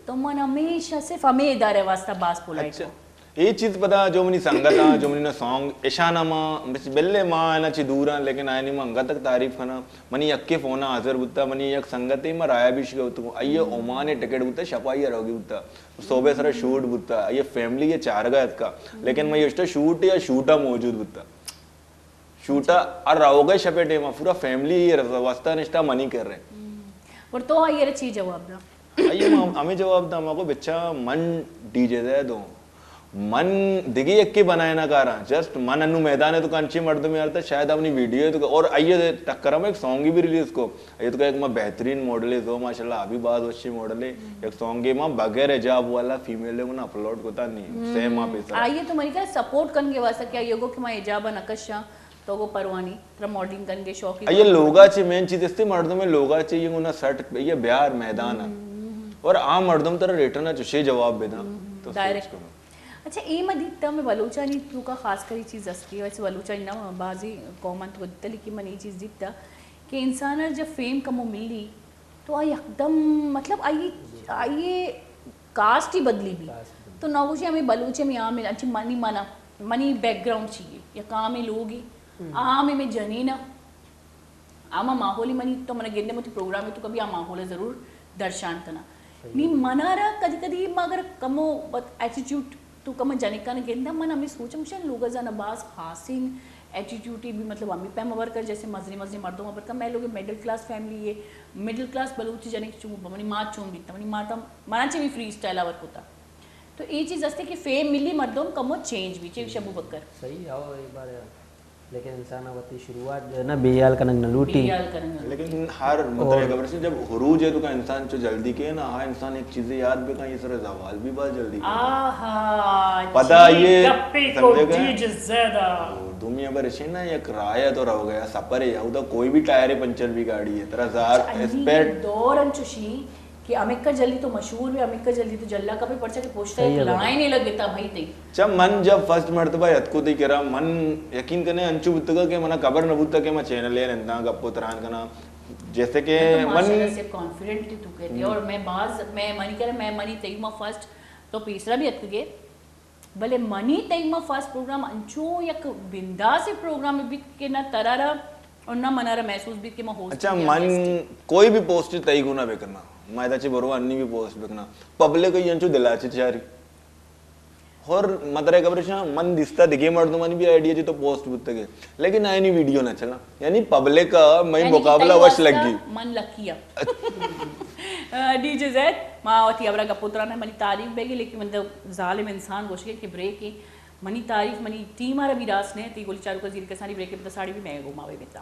تو من ہمیشہ صرف ہمیں ادارے واسطہ باز پولائٹ اچھا۔ ہوں۔ اے چیز پدا جو منی سنگت آں، جو منی نا سانگ، اشانا ما، بس بلے ما اینا چی دور آں، لیکن آیانی ما انگت تک تعریف کناں۔ منی یکے فون ء حاضر بوتا، منی یک سنگتے ما رایا بیش گوتو، آئی ء عمان ء ٹکٹ بوتا، شپائی ء روگی بوتا، صوبے سرا شوٹ بوتا، آئی ء فیملی ء چارگا اتکا، لیکن ما یشتا شوٹ یا شوٹا موجود بوتا۔ شوٹا ار روگے شپے ٹیما پورا فیملی ء واسطہ نشتا منی کر رہے۔ اور تو آئی ء چی جواب دا؟ آئی ء ما ہمیں جواب دا، ما کو بچا من ڈی جے زید ہوں۔ من دگہ یکے بنائے نہ کاراں، جسٹ من انو میدان ء تو انچیں مردمے آرتا، شاید آ منی ویڈیو ء تو، اور آئی ء ٹکر ء ما ایک سانگ بھی ریلیز کو، آئی ء تو ایک ما بہترین ماڈل ہے، زو ماشاءاللہ ابھی باز وشی ماڈل ہے، ایک سانگ ما بغیر حجاب والا فیمیل ہے، انہاں اپلوڈ کوتا نہیں، سے ماہ پیسر۔ آئی ء تو منی کرا سپورٹ کنگے واسطہ کیا یہ گو کہ ما حجاب نہ کشاں، تو گو پروانی، ترا ماڈلنگ کنگے شوق ہے۔ آئی ء لوگا چے مین چیز استے مردم ہے، لوگا چے یہ انہاں سٹ، یہ بیار میدان ہے۔ اور عام مردم ترا ریٹرن چشے جواب بداں، تو ڈائریکٹ۔ سوچ کنو۔ اچھا، اے ما دیتا میں بلوچانی توکا خاص کر اے چیز استی، ویسے بلوچانی نہ، بازی قوماں تو دیتا، لیکن من اے چیز دیتا کہ انسان جب فیم کمو ملی تو آ یکدم، مطلب، آئی، آئی کاسٹ ہی بدلی بھی۔ تو نہ گوشی ہمیں بلوچ ہمیں عام، اچھا، منی منا، منی بیک گراؤنڈ چاہیے، یک عام لوگ ہی، عام میں جنینا، آ ما ماحولی منی تو من گندے متی پروگرام تو کبھی آ ماحول ضرور درشان کنا۔ نی منارا کدی کدی ما اگر کمو وت ایٹیٹیوڈ تو کمو جنکان گندا، من ہمیں سوچم شاید لوگ زانا باز خاصیں ایٹیٹیوڈی بھی، مطلب ہمیں پیم ورکر جیسے مزنی مزنی مردم ورکر، میں لوگ مڈل کلاس فیملی ہے، مڈل کلاس بلوچی جنک چون منی ماں چون بیتا، منی ماں تا منا چے بھی فری اسٹائل ورک ہوتا۔ تو اے چیز استے کہ فیم ملی مردم کمو چینج بھی چے شبو بکر۔ صحیح ہے، اے بار لیکن انسان وتی شروعات جو ہے نا، بے حال کنگ نہ لوٹی۔ بے حال کنگ نہ لوٹی۔ لیکن ہر مطلب اور خبر سے جب عروج ہے تو کا انسان چو جلدی کے نا، ہاں انسان ایک چیزیں یاد بھی کن، یہ سر زوال بھی بہت جلدی کے۔ آہا، پتہ جی، یہ گپے کو سمجھے گا؟ جی جس زیادہ۔ اور دومی اگر اسے نا یک رایت اور ہو گیا سفر ہے، ادا کوئی بھی ٹائر پنچر بھی گاڑی ہے، ترا زار اچھا، انی اسپیٹ دور انچوشی کہ ہمکہ جلدی تو مشہور بے، ہمکہ جلدی تو جلا کپے، پرچا کہ پوشتا صحیح ایک ہے بابا۔ لائن ہی لگتا بھائی تئی۔ اچھا، من جب فرسٹ مرتبہ یتکو تئی کرا، من یقین کنے انچو بوتگا کہ منا خبر نہ بوتا کہ میں چینل ہے ننداں گپ و تران کنا۔ جیسے کہ تو من ماشاءاللہ سے کانفیڈنٹ تھی تو کہتے، ہم۔ اور میں باز، میں منی کرا، میں منی تئی ما فرسٹ تو پیسرا بھی اتکگے۔ بلے منی تئی ما فرسٹ پروگرام انچو یک بنداس پروگرام بیت کہ نہ ترارا اور نہ منارا محسوس بیت کہ ما ہوسٹ اچھا، یا من گیسٹ۔ کوئی بھی پوسٹ تئی گونا بکنا، ما ادا چے برو انی بھی پوسٹ بکنا، پبلک ای انچو دلا چے چاری۔ اور مطلب خبر شاں من دیستا دگے مردمانی بھی آئیڈیا جی تو پوسٹ بوتگے، لیکن آئینی ویڈیو نہ چلا، یعنی پبلک مئی یعنی کہ مقابلہ تئی وش واسطہ لگی۔ من لکی ہاں۔ ڈی جے زید، ما وتی ہبرا گپ و تران منی تعریف بیگی، لیکن من تو ظالم انسان گوشگے کہ بریک ہے۔ منی تعریف منی ٹیم آرا بھی راست نے، تی گولی چارو کا زیر کسانی بریک ہے، بتا ساڑی بھی میں گو ماوے بیتا۔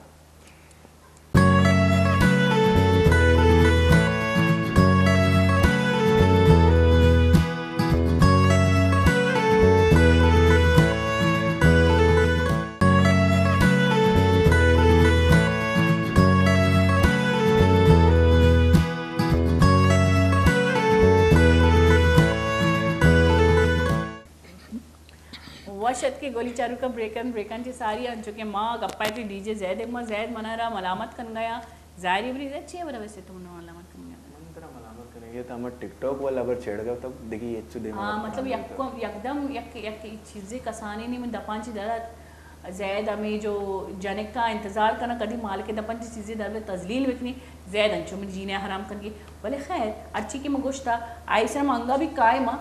وش اتکے گولی چاروکا بریکن، بریکن چی ساری انچو کہ ما گپا تی ڈی جے زید، ما زید منا را ملامت کن گیا۔ ظاہری بری زید چی برا ویسے تو منا ملامت کن گیا؟ من ترا ملامت کنگے تا ہمیں ٹک ٹاک والا بر چھیڑ گیا تب دیکھی اچھو دے ہاں، مطلب یک، یکدم یک، یک چیزے کسانی نہیں من دپان چی درد زید ہمیں جو جنکا انتظار کنا کدی مالک دپن چی چیزیں در بے تذلیل بکنی، زید انچو من جینے حرام کنگی۔ بلے خیر، ہرچی کہ من گوشتا، آئی سر من انگا بھی قائم ہاں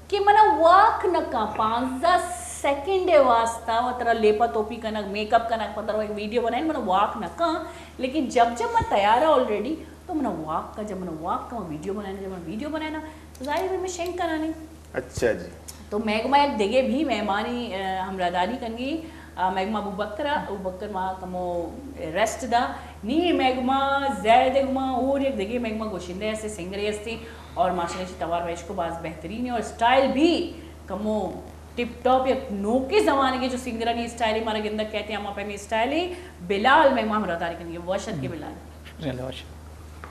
کہ منا واک نہ کن، پانزدہ سیکنڈ واسطہ و ترا لیپا توپی کنگ، میک اپ کنگ، پہ ترا ایک ویڈیو بنائیں، منا واک نہ کن، لیکن جب جب من تیار ہاں آلریڈی، تو منا واک کا، جب منا واک کا، من ویڈیو بنائیں، جب من ویڈیو بنائیں، تو ظاہر ہے میں شنگ کنانی۔ اچھا جی۔ تو میگما یک دگہ بھی مہمانی، آ، ہمراہداری کنگی، آ، میگما ابوبکر، ابوبکر ما کمو ریسٹ دا۔ نی میگما زید گما اور یک دگہ میگما گوشندے ہستے، سنگرے ہستے اور ماشاءاللہ چی توار ویش کو باز بہترین ہے اور اسٹائل بھی کمو ٹپ ٹاپ، یک نوکے زمانے کے جو سنگرانی اسٹائل ہے، مارا گندگ کہتے ہیں، ہما پیمی اسٹائل ہے۔ بلال میگما ہمراہداری کنگی، وش اتکے بلال۔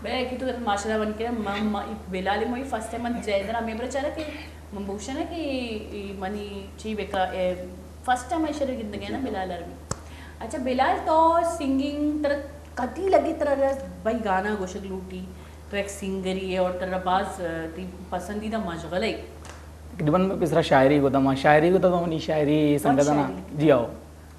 بلے کہ تو ماشاءاللہ من کہ من، من، بلال موئی فرسٹ ٹائم من جیدرا میں برا چارا کہ من بوشنا کہ ای منی چی بکا، اے، فرسٹ ٹائم ایشر گندگے نا بلال عربی۔ اچھا بلال، تو سنگنگ تر کدی لگی تر بھائی گانا گوشگ لوٹی، تو ایک سنگری ہے اور تر باز، آ، تی پسندیدہ مشغلہ ہے؟ تقریباً میں پسرا شاعری کو تھا، شاعری کو تھا تو منی شاعری سنگتانا۔ جی آؤ۔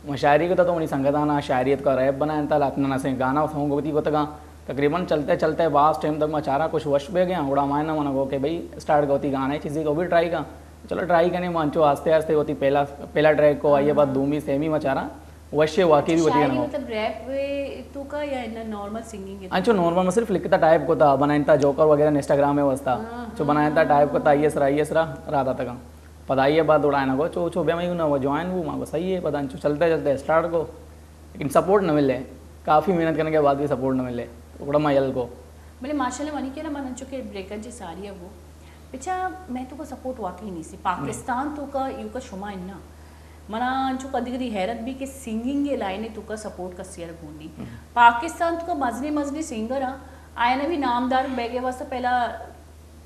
ما شاعری کو تا تو منی سنگتانا شاعریت کا ریپ بنائیں تا لاتنا نہ سے گانا سونگ وتی گوتگا۔ تقریباً چلتے چلتے باز ٹائم تک ما چارا کچھ وش بے گیا، گڑا مائنا منا گو کہ بھئی اسٹارٹ گوتی گانا ہے چیزی کو بھی ٹرائی کا۔ چلو ٹرائی کنے، ما انچو آستے آستے وتی پہلا، پہلا ٹریک کو آئیے بعد دومی سیمی ما چارا وش ہے واقعی بھی وتی شاعری گانا۔ مطلب ریپ وے تو کا یا نارمل سنگنگ ہے؟ انچو نارمل، ما صرف لکھتا ٹائپ کو تا، بنائیں تا جوکر وغیرہ انسٹاگرام میں واسطہ۔ ہاں، چو بنائیں تا ٹائپ کو تا، آئیے سرا، آئیے سرا، رادا تکا۔ پدا آئی ء بعد اڑائینگ ء چو چو بیا مئی نہ جوائن بو، ما گو صحیح ہے۔ پدا انچو چلتے چلتے اسٹارٹ کو، لیکن سپورٹ نہ ملے، کافی محنت کرنے کے بعد بھی سپورٹ نہ ملے، تو گڑا ما یل کو۔ بلے ماشاءاللہ منی کہنا من انچو کہ بریکن چی ساری ء گو، بچا میں تو کو سپورٹ واقعی نہیں سی پاکستان تو کا یو کا شما اننا۔ منا انچو کدی کدی حیرت بھی کہ سنگنگ لائن تو کا سپورٹ کسی ار گونی۔ پاکستان تو کا مزنی مزنی سنگر ہاں، آئین بھی نامدار بیگے واسطہ پہلا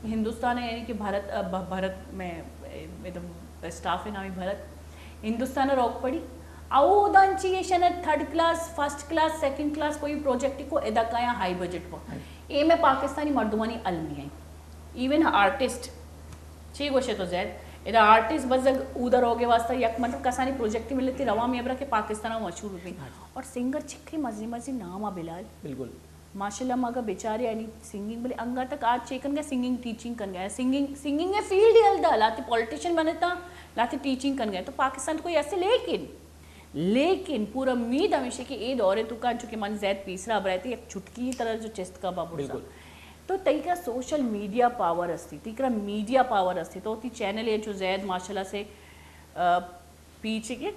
ہندوستان ء، یعنی کہ بھارت، ء، بھ-، بھارت میں، ء، ادم اسٹاف ء نامی بھارت، ہندوستان ء روک پڑی۔ او دان چی ایشن ء third class, first class, second class کوئی پروجیکٹ کو ادا کایا ہائی بجٹ کو۔ اے میں پاکستانی مردمانی المی ہیں۔ ایون آرٹسٹ، چی گوشے تو زید، ادا آرٹسٹ بزگ اودا روگے واسطہ یک مطلب کسانی پروجیکٹ ملتی روا میں ابرا کہ پاکستان ء مشہور بھی۔ اور سنگر چکری مزی مزی نام آ بلال۔ بالکل۔ ماشاءاللہ، ما اگاں بچارے آنی سنگنگ، بلے انگا تک آج چے کنگا، سنگنگ ٹیچنگ کنگا، سنگنگ، سنگنگ ءِ فیلڈ ءَ یلہ دا، لہتے پولیٹیشن بنتا، لہتے ٹیچنگ کنگا، تو پاکستان تو کوئی ایسے، لیکن، لیکن پورا امید ہمیشہ کہ اے دور ءِ توکا انچو کہ من زید پیسرا برائے تھے یک چٹکی طرح جو چست کا بابو بالکل۔ تو تئی کرا سوشل میڈیا پاور استی، تئی کرا میڈیا پاور استی، تو تی چینل ءَ جو زید ماشاءاللہ سے، آ، پیچھے کے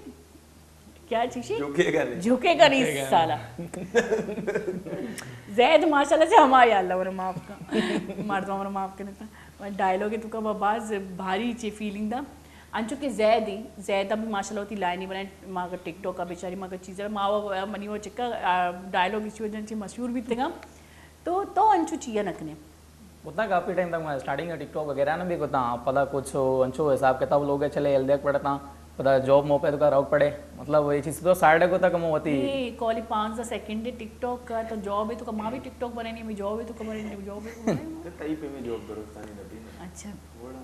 کیا چیشی؟ جھکے گا نہیں۔ جھکے گا نہیں جھکے گا۔ سالا۔ زید ماشاءاللہ سے ہما، یا اللہ، اور معاف کا۔ مردم اور معاف کرنے تا۔ ڈائیلاگ تو کا باز بھاری چی فیلنگ دا۔ انچو کہ زید ہی، زید اب ماشاءاللہ ہوتی لائنی بنائے، ماگا ٹک ٹاک کا بیچاری، ماگا چیزیں، ما و منی و چکا، آ، ڈائیلاگ اسی وجہ سے مشہور بھی تھے۔ تو، تو انچو چیا نہ کنے۔ اتنا کافی ٹائم تک میں اسٹارٹنگ ٹک ٹاک وغیرہ نہ بھی کتا، پدا کچھ انچو حساب کتاب لوگ چلے، ہلدے پڑتا، پدا جاب موقع تو کا روک پڑے، مطلب یہ چیز تو سائیڈ کو تک مو ہوتی۔ اے، کالی پانزدہ سیکنڈ ٹک ٹاک کا تو جاب ہے تو کا، ما بھی ٹک ٹاک بنانی، میں جاب ہے تو کا بنانی، جاب ہے تو کا بنانی۔ تو تئی پہ میں جاب درستانی نبی نا۔ اچھا۔ وڑا۔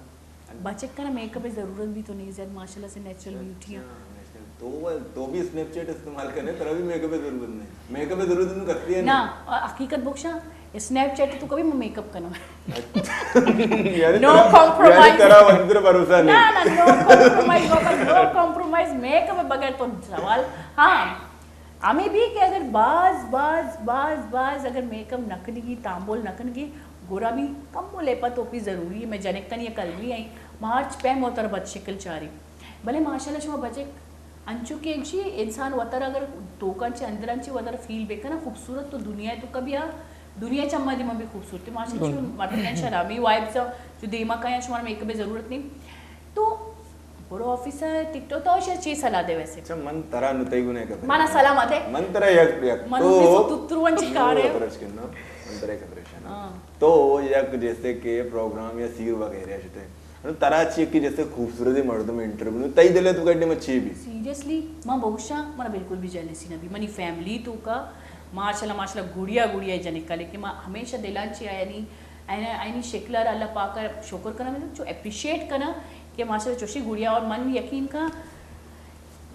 بچک کنا میک اپ ضرورت بھی تو نہیں زیادہ، ماشاءاللہ سے نیچرل بیوٹی ہے۔ اچھا، نیچرل۔ تو، تو بھی اسنیپ چیٹ استعمال کرنے، ترا بھی میک اپ ضرورت نہیں۔ میک اپ ضرورت نہیں کرتی ہے نا، نا؟ حقیقت بخشا، اسنیپ چیٹ تو کبھی میں میک اپ کرنا۔ اچھا۔ یعنی نو ترا، کمپرومائز۔ یعنی ترا وندر بھروسہ نہیں۔ نا، نا، نو کمپرومائز، بابا، نو کمپرومائز، میک اپ بغیر تو سوال۔ ہاں، ہمیں بھی کہ اگر باز، باز، باز، باز اگر میک اپ نہ کنگی، تامبول نہ کنگی، گورا بھی کم و لیپا توپی ضروری ہے۔ میں جنک کنی کلمی آئی، مارچ پہ موتر بد شکل چاری۔ بلے ماشاءاللہ شما بچک انچو کہ انچی انسان وتر اگر توکان چہ اندران چہ وتر فیل بکنا خوبصورت تو دنیا تو کبھی آ دنیا چما دیما بھی خوبصورت ہے۔ ماشاءاللہ شما مردین شرامی وائبز جو دیما کایا شما میک اپ ضرورت نہیں۔ تو برو آفیس ءَ ٹک ٹاک تو شے چی صلاح دے ویسے؟ اچھا، من ترا نو تئی گنے کپے۔ منا سلام آتے۔ من ترا یک، یک۔ من تو تو ترو انچ کار ہے۔ اپروچ کرنا، من ترا یک اپریشن۔ ہاں۔ تو یک جیسے کہ پروگرام یا سیر وغیرہ شتے۔ انو ترا چی کہ جیسے خوبصورت مردم انٹرویو نو، تئی دل تو کڈے مچی بھی۔ سیریسلی، ما بوشا، منا بالکل بھی جیلسی نہ بھی۔ منی فیملی تو کا، ماشاءاللہ، ماشاءاللہ، گڑیا، گڑیا جنک کا، لیکن ما ہمیشہ دلان چی آیا نہیں۔ اینی، اینی شکل ءَ را اللہ پاک ءَ شکر کناں، من چو اپریشیٹ کناں کہ ماشاءاللہ چوشی گڑیا، اور من یقین کناں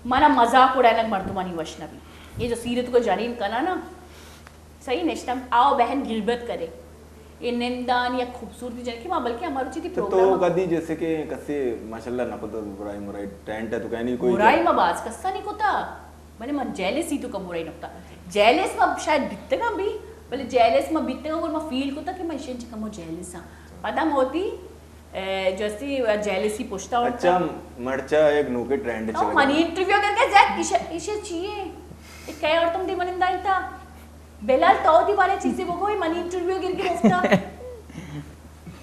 منا مذاق اڑائینگ مردمانی وش نہ بی۔ یہ جو سیرت کو جنین کنا نا، صحیح نشتم، آؤ بہن گلبت کرے۔ یہ نندان یا خوبصورتی جنین کہ ما بلکہ ہمارو چیتی تو، پروگرام تو کدی جیسے کہ کسی ماشاءاللہ نہ پتہ برائی مرائی ٹینٹ ہے تو کہنی کوئی برائی ما باز کسا نہیں کتا۔ بلے من جیلسی تو کم برے نکتا۔ جیلس ما شاید بیتگاں بھی، بلے جیلس ما بیتگاں اور ما فیل کتا کہ من ایشی چہ کمو جیلس ہاں۔ پدا ما وتی، اے، جستی جیلسی پشتا اڑتا۔ اچھا، مرچا ایک نوکے ٹرینڈ او چلے۔ منی انٹرویو کر کے زیاد ایشی، ایشی چیئے؟ ایک کئے اور تم دی منندہ انتا؟ بلال تو دی بارے چیزیں بگو، منی انٹرویو گر کے مفتا۔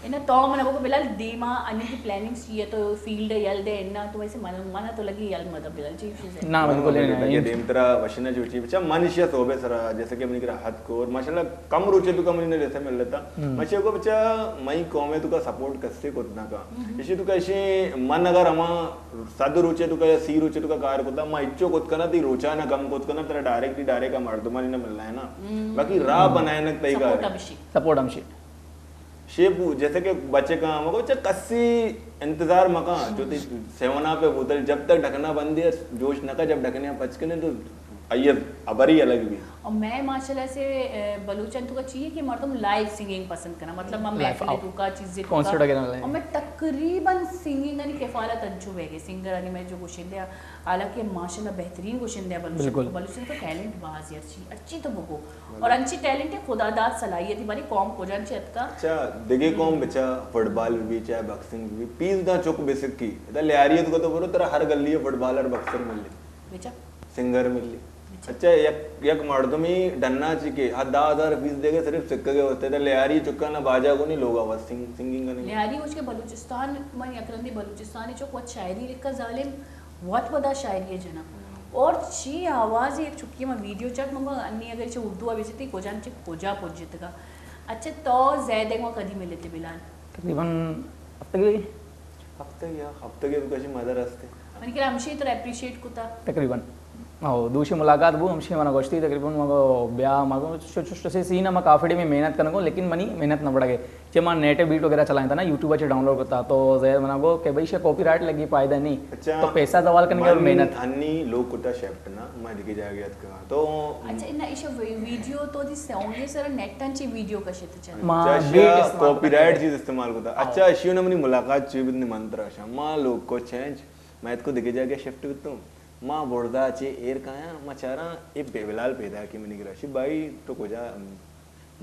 انا تو من کو بلال دیما انی کی پلاننگ چی ہے تو فیلڈ یل دے انا تو ویسے من، من تو لگی یل مدد بلال چی چیز ہے۔ نا، بالکل نہیں، نہیں۔ دیم ترا وشنا جو چی بچا من شیا صوبے سرا جیسے کہ منی کرا حد کو اور ماشاءاللہ کم روچے تو کم نے جیسے مل لیتا۔ مچے کو بچا مئی قومے تو کا سپورٹ کسے کو نہ کا۔ اسی تو کا اسی من اگر ہما صد روچے تو کا یا سی روچے تو کا کار کوتا، ما اچو کوت کنا تی روچا نہ کم کوت کنا، ترا ڈائریکٹ، ڈائریکٹ مردمانی نہ ملنا ہے نا۔ باقی راہ بنائے نہ تئی کار۔ سپورٹ ہمشی۔ سپورٹ ہمشی۔ شیپ جیسے کہ بچے کہاں، مگر بچہ کسی انتظار مکاں، جو تی سیون اپ بوتل جب تک ڈھکنا بند ہے، جوش نہ کا، جب ڈھکنے پچ کنے تو آئیے ابری الگ بھی۔ اور میں ماشاءاللہ سے، اے، بلوچن تو کا چاہیے کہ مردم لائیو سنگنگ پسند کرنا، مطلب میں لائیو محفل تو کا چیزیں تو کا، اور میں تقریباً سنگنگ انی کفالت انچو بہ گئے، سنگر انی میں جو گوشندے، حالانکہ ماشاءاللہ بہترین گوشندے بلوچن، بالکل۔ بلوچن تو ٹیلنٹ باز ہے، اچھی، اچھی تو بگو۔ اور انچی ٹیلنٹ ہے، خدا داد صلاحیت ہے، بارے قوم کجان چی اتکا۔ اچھا، دگے قوم بچا فٹ بال بھی، چاہے باکسنگ بھی، پیس دا چک بسکی۔ ادا لیاری تو تو برو، ترا ہر گلی فٹ بالر باکسر ملی۔ بچا۔ سنگر ملی۔ بچا۔ اچھا، یک، یک مردمی ڈنا چی کے، ہر دہ ہزار فیس دے گے، صرف سکے گے ہوتے۔ ادا لیاری چکا نہ باجا کو نہیں لوگا، بس سنگ، سنگنگ کا نہیں۔ لیاری اس کے بلوچستان، من یک رندی بلوچستان چک وت شاعری لکھا ظالم، وت پدا شاعری جنا۔ اور چی آواز ایک چکی، ما ویڈیو چک، من انی اگر چه اردو آ بیچتی کجان چه کجا پجتگا۔ اچھا، تو زید ما کدی ملتے بلال؟ تقریباً ہفتگی۔ ہفتگی، ہاں، ہفتگی تو کشی مدر ہستے۔ من کہ ہمشی تو اپریشیٹ کتا۔ تقریباً۔ او دوشی ملاقات بو، ہمشی منا گوشتی تقریباً مگو بیا مگو چو چو چو سی سین ما کافی ٹائم محنت کنگو، لیکن منی محنت نہ بڑا گئے۔ چہ ما نیٹ بیٹ وغیرہ چلائیں تھا نا، یوٹیوب چہ ڈاؤن لوڈ کرتا، تو زید منا گو کہ بھائی شے کاپی رائٹ لگی، فائدہ نہیں۔ اچھا، تو پیسہ زوال کرنے کے من محنت۔ ہنی لوگ کتا شفٹ نا، ما دگہ جاگہ اتکا تو اچھا، نہ ایشا وی-، ویڈیو تو دی سانگ سر نیٹن چی ویڈیو کشت چا۔ ما اچھا، بیٹ اشیا استعمال کاپی کرتا رائٹ ہے۔ چیز استعمال کتا۔ ہاں۔ اچھا، اشیو نے منی ملاقات چی بدنی منترا شا۔ ما لوگ کو چینج، ما اتکو دگہ جاگہ شفٹ بیتوں۔ ما برزا چہ ایر کایاں، ما چاراں اے بے بلال پیدا کہ منی گرا۔ شی بھائی تو کجا؟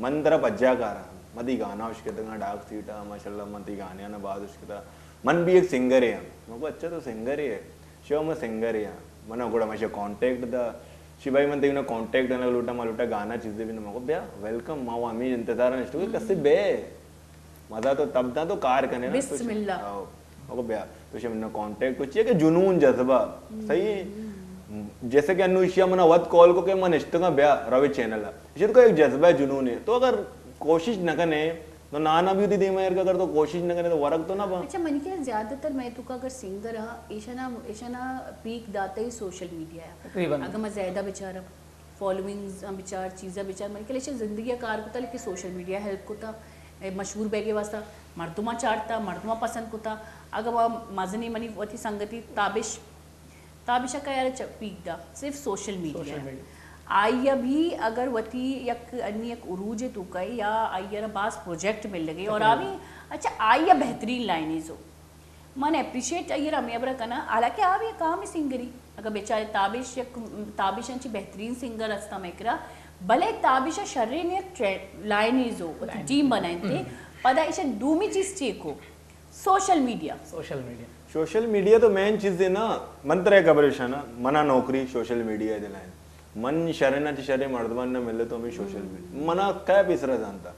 من ترا پجا کاراں۔ ما تئی گانا اشکتگاں، ڈارک سیٹ ء، ماشاءاللہ من تئی گانیاں باز اشکتا۔ من بھی ایک سنگر ہاں۔ من کو اچھا تو سنگر ہے؟ شو میں سنگر ہاں۔ منا گڑا مشا کانٹیکٹ دا۔ شی بھائی من تئی نا کانٹیکٹ دینا لوٹا، ما لوٹا گانا چیزیں بھی نہ۔ من کو بیا ویلکم، ما وہ ہمیں انتظار نشتو کہ کسے بے مزہ تو تب تھا تو کار کنے نا، تو بسم اللہ۔ آؤ۔ اگو بیا، تو شے منا کانٹیکٹ کو چیئے کہ جنون جذبہ، صحیح ہے؟ جیسے کہ انو ایشیا منا وت کال کو کہ من نشتگاں بیا روے چینل ء۔ ایشی تو ایک جذبہ ہے، جنون ہے۔ تو اگر کوشش نہ کنے، تو نانا بھی ہوتی دیما ایر کہ اگر تو کوشش نہ کنے تو ورگ تو نہ با۔ اچھا، منی کہ زیادہ تر میں تو کا اگر سنگر ہاں، ایشانا، ایشانا پیک داتا ہی سوشل میڈیا ہے۔ تقریباً۔ اگر میں زیادہ بچارا فالوئنگز ہم بچار، چیزاں بچار، من کہ ایشی زندگی ء کار کتا، لیکن سوشل میڈیا ہیلپ کتا، اے مشہور بیگے واسطہ مردماں چارتا، مردماں پسند کتا۔ اگہ وا مزنی منی وتی سنگتی تابش، تابش ء کیا چ-، پیک دا، صرف سوشل میڈیا۔ Social media. آئی ء بھی اگر وتی یک انی یک عروج تو کئے یا آئی ء را باز پروجیکٹ مل لگے اور آ بھی، اچھا، آئی ء بہترین لائنیز ہو۔ من اپریشیٹ آئی ء را ہمے ہبرا کناں، حالانکہ آ بھی کام سنگری۔ اگہ بیچارے تابش یک، تابش انچی بہترین سنگر است ہمے کرا، بلے تابش ء شریں یک ٹرے-، لائنیز ہو، وتی ٹیم بنائنتے، پدا ایشا دومی چیز چیک ہو، social media. Social media. Social media تو مین چیز ہے نا، من ترا یک خبر اشانا، منا نوکری سوشل میڈیا دلائیں۔ من شرنا چہ شریں مردمان نہ ملے تو ہمیں سوشل میڈیا۔ منا کیا پیسرا جانتا؟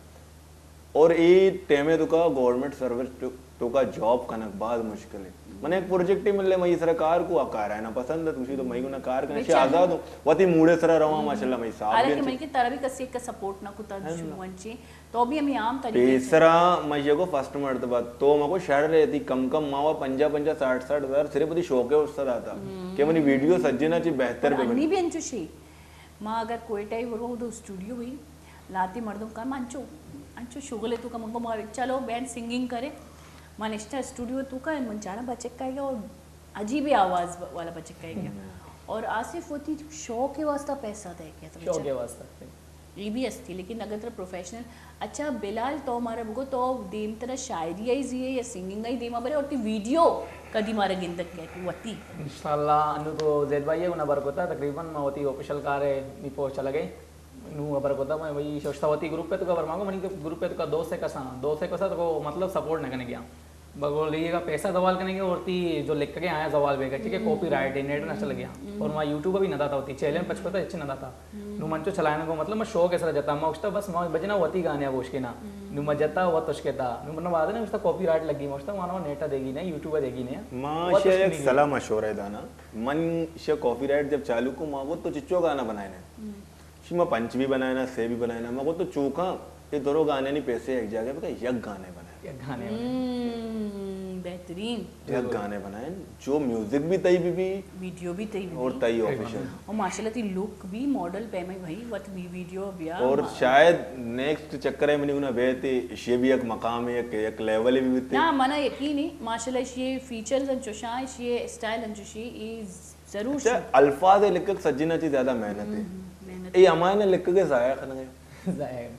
اور اے ٹائم ء توکا گورنمنٹ سروس تو-، توکا جاب کنگ باز مشکل ہے۔ من ایک پروجیکٹ ہی ملے، میں سرا کار کو، آ کار ہے نا پسند ہے، تمشی تو میں کو نہ کار کرنے، شی آزاد ہوں، وتی موڑے سرا رواں، ماشاءاللہ میں صاحب حالانکہ بھی میں کہ ترا بھی کسی کا سپورٹ نہ کتا، شو انچی، تو بھی ہمیں عام طریقے سے پیسرا میں یہ کو فرسٹ مرتبہ تو میں کو شہر رہتی کم کم ماوا پنجاہ پنجاہ ساٹھ ساٹھ ہزار صرف وتی شوق ہے اس طرح تھا کہ منی ویڈیو سجنا چی بہتر بے۔ انی بھی انچو شی۔ ما اگر کوئٹہ ء برو دو اسٹوڈیو ہی لاتی مردم کن، من انچو، انچو شغل تو کا من کو ما چلو بینڈ سنگنگ کرے۔ من نشتہ اسٹوڈیو تو کا من چارا بچک آئے گا اور عجیب آواز والا بچک آئے گا۔ اور آصف وتی شوق کے واسطہ پیسہ دے گیا تو شوق کے واسطہ۔ یہ بھی ہستی، لیکن اگر ترا پروفیشنل اچھا، بلال، تو مارا بگو، تو دیم ترا شاعری آئی زیے یا سنگنگ آئی دیما برے، اور تی ویڈیو کدی مارا گندگ کئے تو وتی؟ انشاءاللہ، انو تو زید بھائی ہے، انہاں بر کتا، تقریباً ما وتی آفیشل کار ہے، می پوسٹ چلا گئے۔ نو خبر کتا، میں وہی شوشتا وتی گروپ پہ تو خبر مانگو، منی گروپ پہ تو کا دوست ہے کساں، دوست ہے کساں تو کو مطلب سپورٹ نہ کرنے گیا۔ بگو لیے گا پیسہ زوال کرنے گیا، اور تی جو لکھ کے آیا زوال بے گا، ٹھیک ہے، کاپی رائٹ ہے، نیٹ نہ چل گیا۔ اور وہاں یوٹیوب بھی نہ داتا ہوتی، چیلنج پچ پتا اچھے نہ داتا۔ نو من چو چلائینگ ء مطلب من شوق ء سرا جتا، من گوشتا بس من بجنا وتی گانے ء گوش کنا۔ نو من جتا وت اشکتا۔ نو من وعدہ نہ گوشتا کاپی رائٹ لگی، من گوشتا وانا نیٹ ء دیگی نے، یوٹیوب ء دیگی نے۔ ما وت اشیا اشکنی یک گی۔ صلاح مشورہ دانا۔ من اشیا کاپی رائٹ جب چالو کو، ما گو تو چچو گانا بنائے نے۔ شی ما پنچ بھی بنائے نا، سے بھی بنائے نا۔ ما گو تو چوکاں اے درو گانے نی پیسے یک جاگہ بکا، یک گانے بنائے۔ یک گانے بنائے۔ ہم، بہترین۔ یک گانے بنائیں، جو میوزک بھی تئی بھی بھی ویڈیو بھی تئی بھی اور بھی۔ تئی آفیشل۔ اور ماشاءاللہ تئی لک بھی ماڈل پیمائی بھائی، وت بھی ویڈیو بیا اور ما-، شاید نیکسٹ چکر ہے منی انہا بیتے، شی بھی یک مقام ہے، یک، یک لیول ہے بھی بیتے۔ نا، منا یقین ہے، ماشاءاللہ شی فیچرز انچوشاں، شی اسٹائل انچوشی، ای ضرور اچھا، شی۔ الفاظ لکھک سجنا چی زیادہ محنت ہے۔ ہم، ہم، محنت۔ اے ہمائے نہ لکھک ضائع کھنا ہے۔ ضائع کھنا۔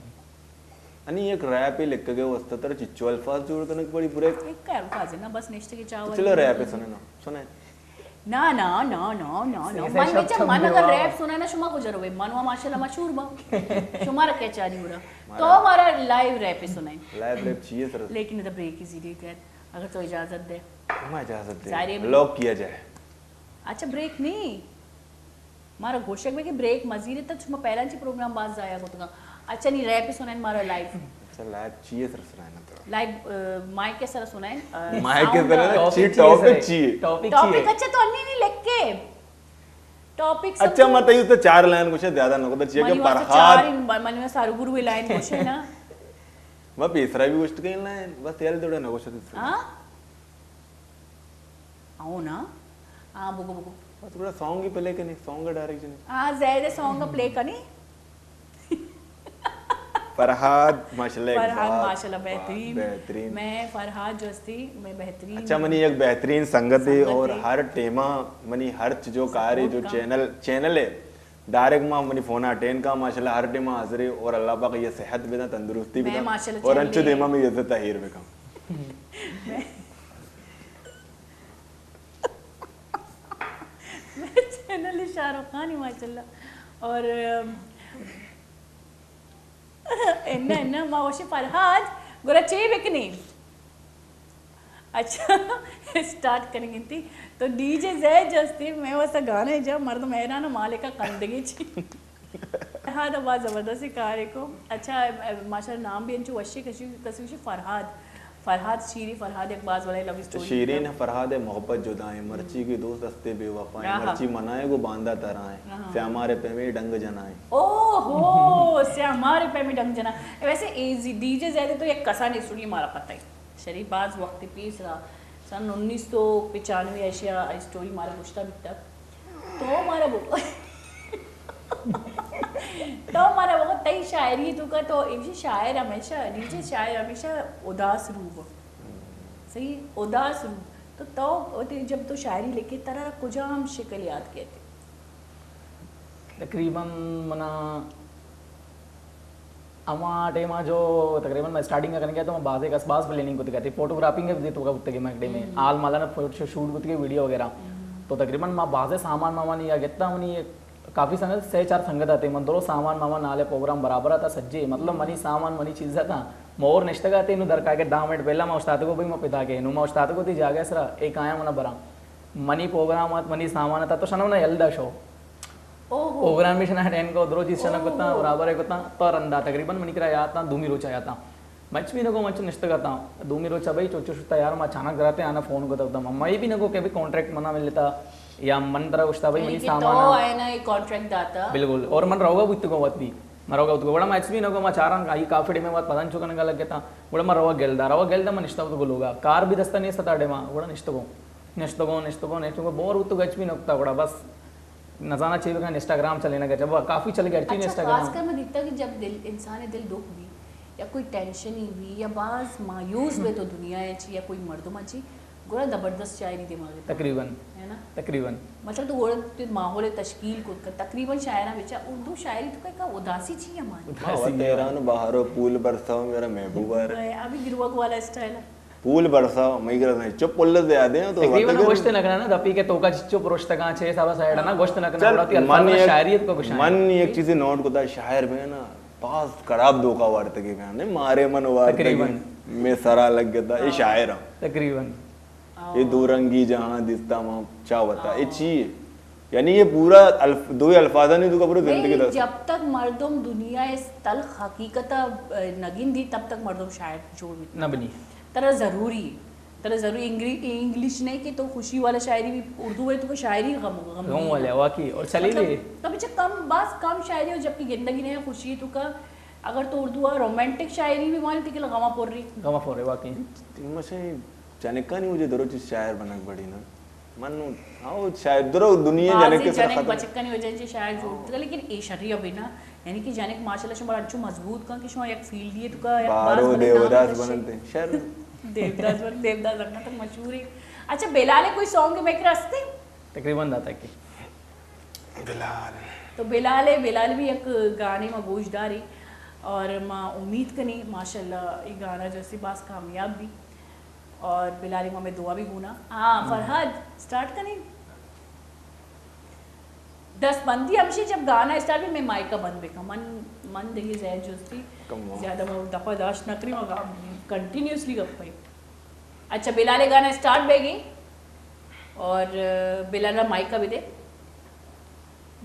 انی یک ریپ لکھگے واسطہ ترا چچو الفاظ جوڑ کنگ پڑی پورے۔ ایک الفاظ ہے نا، بس نشتے کے چاول۔ چلو ریپ سنے نا، سنے۔ نا، نا، نا، نا، نا، نا۔ من بچا، من اگر ریپ سنا نا، شما کو جروے، من و ماشاءاللہ مشہور با۔ شما را کیا چاری ہو رہا؟ تو ہمارا لائیو ریپ سنائیں۔ لائیو ریپ چاہیے سر۔ لیکن ادھر بریک ہی زیرے کر، اگر تو اجازت دے۔ میں اجازت دے۔ لاک کیا جائے۔ اچھا، بریک نہیں۔ مارا گوشگ بہ کہ بریک مزیر تک شما پہلا چی پروگرام باز ضائع کتگا۔ اچھا، نی ریپ سنائیں مارا لائیو۔ اچھا، لائیو چیئے سر سنائیں تو؟ لائیو، آ، مائک کے سر سنائیں، آ، مائک کے ساؤنڈ سر آ۔ چی، ٹاپک چیئے ٹاپک سر؟ چیئے؟ ٹاپک چیئے؟ ٹاپک اچھا تو انی نہیں لکھ کے۔ ٹاپک سب اچھا، تو میں تیو تو چار لائن گوشے، زیادہ نہ کتا چیئے کہ منی واسطے فرہاد۔ چار ان، من، من سارو گرو لائن گوشے نا۔ میں پیسرا بھی گوشت کہیں لائن، بس یار تھوڑا نہ گوشت۔ ہاں؟ آؤ نا۔ ہاں، بگو، بگو۔ تھوڑا سانگ ہی پلے کنی، سانگ ڈائریکٹ جنی۔ ہاں، زید سانگ پلے کنی۔ فرہاد، ماشاءاللہ، ایک فرہاد، بات، ماشاءاللہ، بات بہترین۔ بہترین۔ میں فرہاد جو ہستی، میں بہترین اچھا، منی ایک بہترین سنگت ہے سنگت اور ہے۔ ہر ٹیما منی ہر چیزوں کاری سپورٹ جو کا۔ چینل، چینل ہے، ڈائریکٹ ما منی فون اٹینڈ کا، ماشاءاللہ، ہر ٹیما حاضر ہے اور اللہ پاک یہ صحت بدا، تندرستی میں بدا ماشاءاللہ اور چینل انچو ہے۔ دیما میں عزت اہیر بکا۔ میں چینل شاہ رخ خان ہی ماشاءاللہ۔ اور، ام، انا، انا، ما وشی فرہاد، گڑا چے بکنی؟ اچھا، اسٹارٹ کنگ انتی۔ تو ڈی جے زید جو استی، میں واسطہ گانے جا، مردم حیران، مالکا کندگی چی۔ فرہاد، باز زبردستی کارے کو۔ اچھا، ماشاءاللہ، نام بھی انچو وشی کشی، کسی وشی فرہاد۔ فرہاد شیریں، فرہاد یک باز وڑیں لو اسٹوری۔ شیریں فرہاد محبت جدائیں، مرچی کی دوست ہستے بے وفائیں، آہا۔ مرچی منائے گو باندا ترائیں، آہا۔ سیامار پیمے ڈنگ جنائیں۔ او ہو، سیامار پیمے ڈنگ جنائیں۔ ویسے اے زی-، ڈی جے زید تو یک کسانیں اسٹوری مارا پتہ ہے۔ شریف باز وقت پیش را، سن انیس سو پچانوے ایشیا اسٹوری مارا گوشتا بیتا۔ تو مارا بگو، تو مارا بگو، تئی شاعری تو کا تو ایشی شاعر ہمیشہ، ڈی جے شاعر ہمیشہ اداس روح۔ صحیح، اداس روح۔ تو تو وتی جب تو شاعری لکھے، ترا کجام شکل یاد کیتے؟ تقریباً منا ہما ٹائما جو تقریباً میں اسٹارٹنگ کنگا تو میں بازے کس باز پلاننگ کتگا تے، فوٹوگرافنگ بھی تو کتگے میں ٹائم میں، ہم۔ آل مالا نے فوٹو شوٹ کتگے، ویڈیو وغیرہ۔ ہم۔ تو تقریباً ما بازے سامان مامان یا گتا منی کافی سنگت، سے چار سنگت آتے، من درو سامان مامان نالے پروگرام برابر آتا سجے، مطلب ہم۔ منی سامان منی چیز آتا، مور نشتگا تے نو درکا کہ دہ منٹ پہلا ما استاد کو بھئی ما پدا کے نو ما استاد کو تی جاگہ سرا ایک آیا منا برا۔ منی پروگرام آت، منی سامان آتا، تو شنو نا یلدا شو۔ اوہو۔ پروگرام بھی شنا اٹینڈ کو، درو چیز شنا کتا، اوہو۔ برابر ہے کتا، تو رندا تقریباً منی کرا یاد تا، دومی روچ آیا تا۔ مچ بھی نگو، مچ نشتگ تا۔ دومی روچ بھائی چوچو شتا یار، ما اچانک دراتے آنا فون کو تب، مئی بھی نگو کہ بھی کانٹریکٹ منا ملتا، یا من ترا گشتا بھائی یعنی منی کہ سامان تو آ۔ آئے نا یہ کانٹریکٹ داتا۔ بالکل، اور من روگا بوتگو وت بھی۔ من روگا بوتگو، گڑا ما اچ بھی نگو، ما چاران آئی کافی ٹیم وت پدن چکن گا لگتا۔ گڑا ما روگا گلدا، روگا گلدا ما نشتا بوتگو لوگا۔ کار بھی دستا نہیں ستا ٹائما، گڑا نشتگو۔ نشتگوں، نشتگوں، نشتگوں، بور بوتگ، ہچ بھی نکتا گڑا بس نزاناں چے بکن، انسٹاگرام چلینگ ءَ، جب کافی چل گیا ہرچی اچھا، انسٹاگرام۔ خاص کر من دیتا کہ جب دل، انسان ءِ دل دکھ بی یا کوئی ٹینشن ہی بی یا باز مایوس بی تو دنیا ءَ چی یا کوئی مردم ءَ چی، گڑا زبردست شاعری دماغ ءَ۔ تقریباً۔ ہے نا؟ تقریباً۔ مطلب تو گڑا تو ماحول تشکیل کت کن، تقریباً شاعراں بچا اردو شاعری تو کا اداسی چی ہے ہماری؟ اداسی ہاں، نہیں تہران ہے۔ بہارو پول برساؤ میرا محبوب آ رہے۔ ابھی گروک والا اسٹائل ہے۔ پول برسا، مئی گرا نہیں، چپ پلز دے آدے ہیں تو تقریباً باتیں گوشت کریں۔ نہ کرنا، دپی کہ توکا چچو پروشتگاں، چھ حساب سائیڈ نا، ہاں۔ گوشت نہ کرنا، چل، گڑا تی الفاظ من نا یک، شاعریت کو گشاں۔ من یک چیزے نوٹ کتا، شاعر بے نا، باز خراب دھوکا وارتگی بے نے، مارے من وارتگی، تقریباً۔ میں سرا لگ گتا، اے ہاں۔ شاعر ہاں۔ تقریباً۔ اے دو رنگی جہاں دیستا ما چا وتا، اے ہاں۔ چی ہے؟ یعنی یہ پورا الف-، دوئے الفاظانی تو کا پورا زندگی نہیں، دس۔ جب تک مردم دنیا اس تلخ حقیقت نگندی، تب تک مردم شاعر جوڑ نہیں۔ نہ بنی۔ ترا ضروری ہے۔ ترا ضروری انگری-، انگلش نہیں کہ تو خوشی والا شاعری بھی، اردو ہے تو کو شاعری غم، غم غم نہیں والے ہے۔ واقعی، اور چلی مطلب، بھی۔ تب چہ کم، باز کم شاعری ہو، جبکہ گندگی نہیں ہے خوشی تو کا، اگر تو اردو اور رومانٹک شاعری بھی مانی تو کہ غم پور رہی۔ غم پور رہی، واقعی۔ مشے جنکانی وجہ درو چیز شاعر بنک بڑی نا۔ من نو، ہاں، شاعر درو دنیا بازیں جنک کے سر جنک ختم۔ بچکانی وجہ چہ شاعر جوڑ بوتگ، لیکن اے شری ابھی نا، یعنی کہ جنک ماشاءاللہ شما انچو مضبوط کن کہ شما یک فیلڈ یہ تو کا یک باز بارو بڑے نام دیوداس رسے۔ بننتے، شر۔ دیوداس بن، دیوداس رکھنا تو مشہور ہے۔ اچھا، بلال کوئی سانگ میں کرا ہستے؟ تقریباً داتا کہ۔ بلال۔ تو بلال ہے، بلال بھی یک گانے ما گوش داری اور ما امید کنی ماشاءاللہ یہ گانا جو سی باز کامیاب بھی۔ اور بلال امام دعا بھی گونا۔ ہاں، ہم۔ فرحت، سٹارٹ کنیں۔ دست بندی ہمشی جب گانا اسٹارٹ بھی میں مائک کا بند بکا۔ من، من دگہ زید جستی کم ہو۔ زیادہ میں دفعہ داشت نہ کری، مگر کنٹینیوسلی گپ پہ۔ اچھا، بلال گانا اسٹارٹ بے گی اور بلال مائک کا بھی دے۔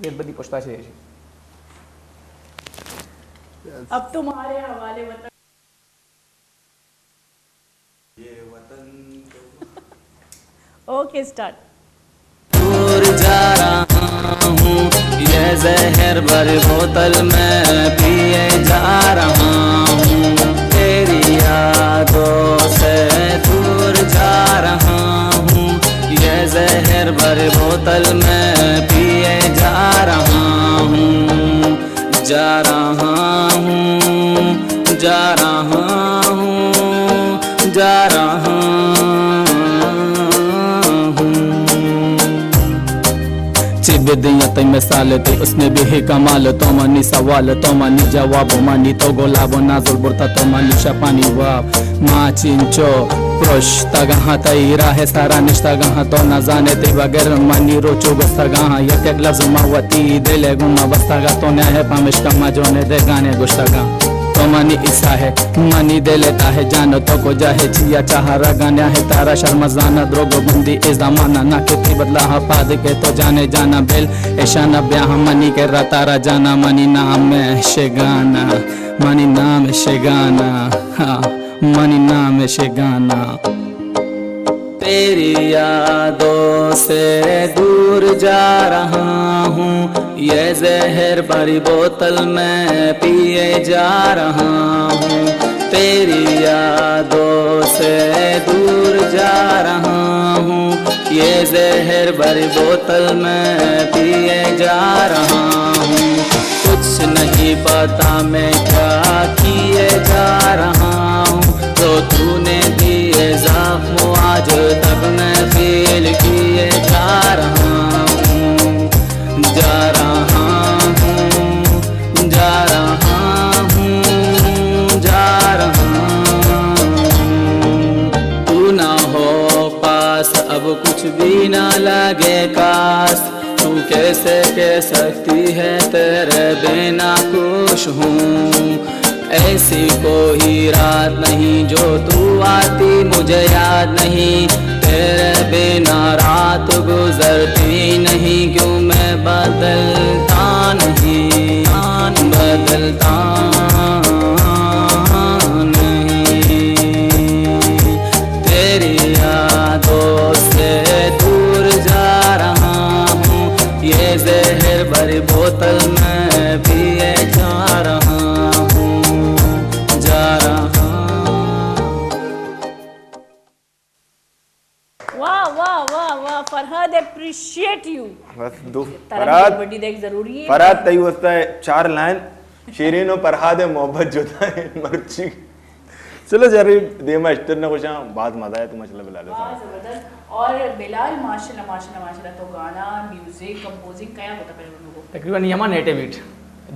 یہ بدی پشتا سے۔ اب تمہارے حوالے وطن۔ Okay, start. دور جا رہا ہوں، یہ زہر بھری بوتل میں پیے جا رہا ہوں۔ تیری یادوں سے دور جا رہا ہوں، یہ زہر بھری بوتل میں جا رہا ہوں۔ چی بدیاں تئی مثال، تئی حسن بے کمال، تو منی سوال، تو منی جواب، منی تو گلاب، نازل برتا تو منی شپانی واب۔ ما چنچو پرشتگاں تئی راہ سرا نشتگاں، تو نزانے تئی بغیر منی روچو گستگاں۔ یک یک لفظ ما وتی دل گم بستگاں، تو نہ پمشکا ما جون دے گانے گشتگاں۔ تو منی عیسیٰ ہے، منی دل تاہ، جان تو کجا ہے، چیا چاہ رگانا ہے تارا شرم زانا، دروگ بندی اے زمانہ نہ کہ تئی بدلا ہا پاد کے تو جانے جانا بل اشانہ بیا ہم منی کرا تارا جانا۔ منی نام شگانا، منی نام شگانا، ہاں، منی نام شگانا۔ تیری یادوں سے دور جا رہا ہوں، یہ زہر بھری بوتل میں پیے جا رہا ہوں۔ تیری یادوں سے دور جا رہا ہوں، یہ زہر بھری بوتل میں پیے جا رہا ہوں۔ کچھ نہیں پتا میں کیا کیے جا رہا ہوں، جو تو نے دیے زخم آج تک میں فیل کیے جا رہا ہوں، جا رہا ہوں، جا رہا ہوں، جا رہا ہوں۔ تو نہ ہو پاس اب کچھ بھی نہ لگے کاس، تو کیسے کہہ سکتی ہے تیرے بنا خوش ہوں؟ ایسی کوئی رات نہیں جو تو آتی مجھے یاد نہیں، تیرے بنا رات گزرتی نہیں، کیوں میں بدلتا نہیں، بدلتا نہیں۔ تیری یادوں سے دور جا رہا ہوں، یہ زہر بھری بوتل میں پیے جا رہا ہوں، جا رہا ہوں۔ واہ، واہ، واہ، واہ، فرہاد، اپریشیٹ یو۔ بس دو۔ ترا فرہاد، بڈی دیکھ ضروری ہے۔ فرہاد، تئی واسطہ چار لائن۔ شیرین و فرہاد محبت جدا ہے مرچی۔ چلو جاری دیما اشتر نہ گوشاں، باز مزہ آیا تو ماشاءاللہ بلال واہ، صاحب۔ زبردست۔ اور بلال، ماشاءاللہ، ماشاءاللہ، ماشاءاللہ، تو گانا، میوزک، کمپوزنگ کیا ہوتا پہلے ان لوگوں؟ تقریباً ہما نیٹو بیٹ،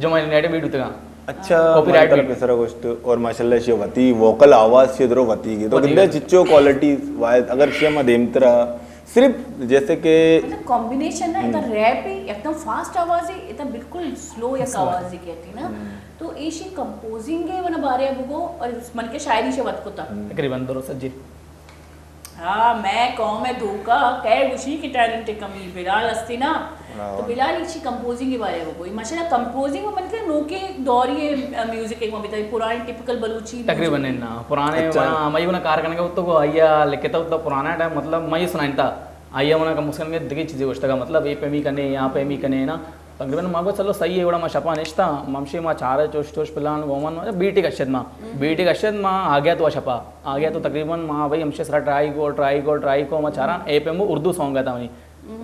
جو میں نیٹو بیٹ ہوتا۔ اچھا، کاپی رائٹ منتر بیٹ۔ پیسرا گوشت اور ماشاءاللہ شی وتی ووکل آواز شی درو وتی گی۔ تو وتی گندے گی۔ چچو کوالٹی وائز اگر شی ما دیمترا صرف جیسے کہ مطلب کمبینیشن نا، اتنا ریپ ہے، ایک دم فاسٹ آواز ہے، اتنا بالکل سلو یک آواز ہے کہتی نا۔ تو ایشی کمپوزنگ ہے، ونا بارے بگو اور من کے شاعری سے وت کتا۔ تقریباً درست جی۔ ہاں، میں قوم ہے دھوکا، کئے گوشی کہ ٹیلنٹ کمی بلال ہستی نا۔ تو بلال ایشی کمپوزنگ کے بارے بگو۔ ماشاءاللہ کمپوزنگ من کے نوکے دوری ہے، میوزک ایک مبیتا پرانے ٹپیکل بلوچی تقریباً میوزک۔ نا، پرانے اچھا۔ ونا مئی ونا کار کرنے کا تو کو آیا لکھتا ہوتا پرانا ٹائم، مطلب مئی سنائنتا۔ آئی ء منا کم از کم دگہ چیزے گوشتگ، مطلب اے پیمی کنے، آ پیمی کنے نا۔ تقریباً ما گو چلو صحیح ہے، گڑا ما شپا نشتا، ممشی ما چارے چوش چوش پلان گومن، بیٹی کشت ما، بیٹی کشت ما آ گیا تو شپا، آ گیا تو تقریباً ما بھائی ہمشی سرا ٹرائی کو، ٹرائی کو، ٹرائی کو، ما چاران اے پیم اردو سانگ تھا منی،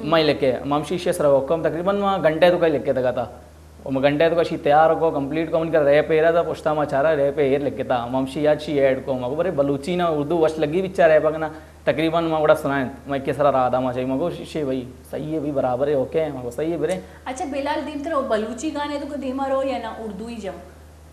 میں لکھے، ممشی شی سرا حکم تقریباً ما گھنٹے تو کئی لکھے تگا تھا۔ و ما گھنٹے تو کشی تیار کو، کمپلیٹ کو، من کا ریپ ایرا تھا، پشتا ما چارا ریپ ایر لکھتا، ممشی یاد شی ایڈ کو، ما گو برے بلوچی نا اردو وش لگی بچا ریپ اگنا۔ تقریباً ما گڑا سنائیں، ما ایک سرا راہ دا ما چاہیے، ما گو شے بھائی، صحیح ہے بھائی، برابر ہے، اوکے ہے، ما گو صحیح ہے برے۔ اچھا بلال، دیم ترا بلوچی گانے تو کو دیما رو یا نا اردو ہی جا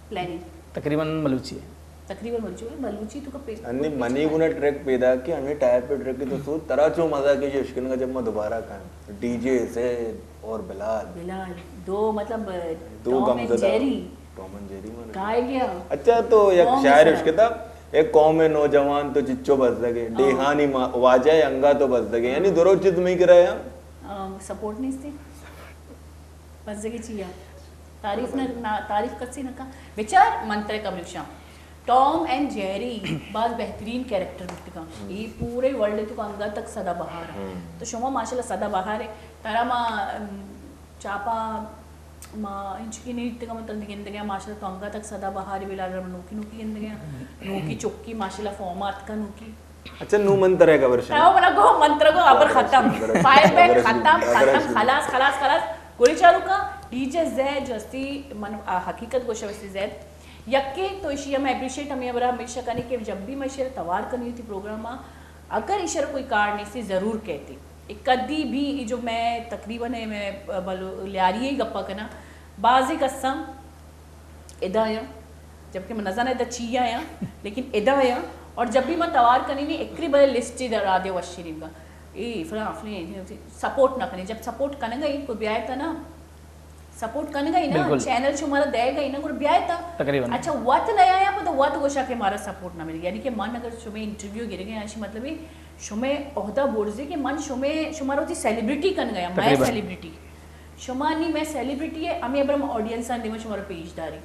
پلاننگ؟ تقریباً بلوچی ہے۔ تقریباً بلوچی ہے، بلوچی تو کا پے-، انی منی گنا ٹریک پیدا کہ ہمیں ٹائپ پہ ٹریک تو سوچ ترا چو مزہ کے اشکن کا جب ما دوبارہ کھائیں۔ ڈی جے زید اور بلال۔ بلال، دو مطلب، دو ٹام اینڈ گمزدہ۔ جیری۔ ٹام اینڈ جیری مانا۔ کائے گیا؟ اچھا، تو یک قوم شاعر سرا۔ اشکتا، ایک قوم نوجوان تو چچو بزدگے، ہاں۔ ڈیہانی ما-، واجہ انگا تو بزدگے، یعنی درو چیز میں کرا یا؟ آ، سپورٹ نہیں تھی۔ بزدگے چیا؟ تعریف نہ، نہ، تعریف کسی نہ کا۔ بچار من ترے کبر گشاں۔ ٹام اینڈ جیری باز بہترین کریکٹر بوتگاں۔ اے پورے ورلڈ تو انگا تک سدا بہار۔ تو شما ماشاءاللہ سدا بہار ہے۔ ترا ما، ام، چاپا ما انچکی نہیں تگا مطلب گندگا ماشاءاللہ تو انگا تک سدا بہار ہے۔ بلال رحمان نوکی نوکی گندگا۔ نوکی چکی ماشاءاللہ فارم آتکا نوکی۔ اچھا، نو من ترے خبر شاہ۔ او منا گو من ترے گو خبر ختم۔ فائر بیک ختم، ختم، خلاص، خلاص، خلاص۔ گولی چالو کا، ڈی جے زید جو استی، من، آ، حقیقت گوشہ وستی زید۔ یکے تو ایشی ہم اپریشیٹ ہمیں ہمرا ہمیشہ کنے کہ جب بھی میں ایشی توار کنی ہوتی پروگرام، اگر ایشر کوئی کار نہیں سی ضرور کہتی۔ ایک کدی بھی یہ جو میں تقریباً میں بلو لیاری ہی گپا کنا، بعض ایک قسم ادا آیا، جبکہ میں نزانہ ادا چی آیا، لیکن ادا آیا۔ اور جب بھی میں توار کنی نہیں، اکری بلے لسٹ دا را دے وشی نہیں گا، اے فلاں فلاں سپورٹ نہ کنے۔ جب سپورٹ کنگا ہی کوئی بیائے تا نا، سپورٹ کنگا ہی نا، بالکل۔ چینل شمارا دے گا ہی نا، گڑا بیائے تا۔ تقریباً۔ اچھا، وت نہ آیا، پتہ وت گوشا کہ مارا سپورٹ نہ مل گیا۔ یعنی کہ من اگر شمے انٹرویو گرگا یا، ایشی مطلب ہے شمے عہدہ برزے کہ من شمے، شمارا ہوتی سیلیبریٹی کنگا یا، میں تقریباً۔ سیلیبریٹی۔ شما نی میں سیلیبریٹی ہے، ہمیں ابرم آڈینس آن دیما شمارا پیش داری۔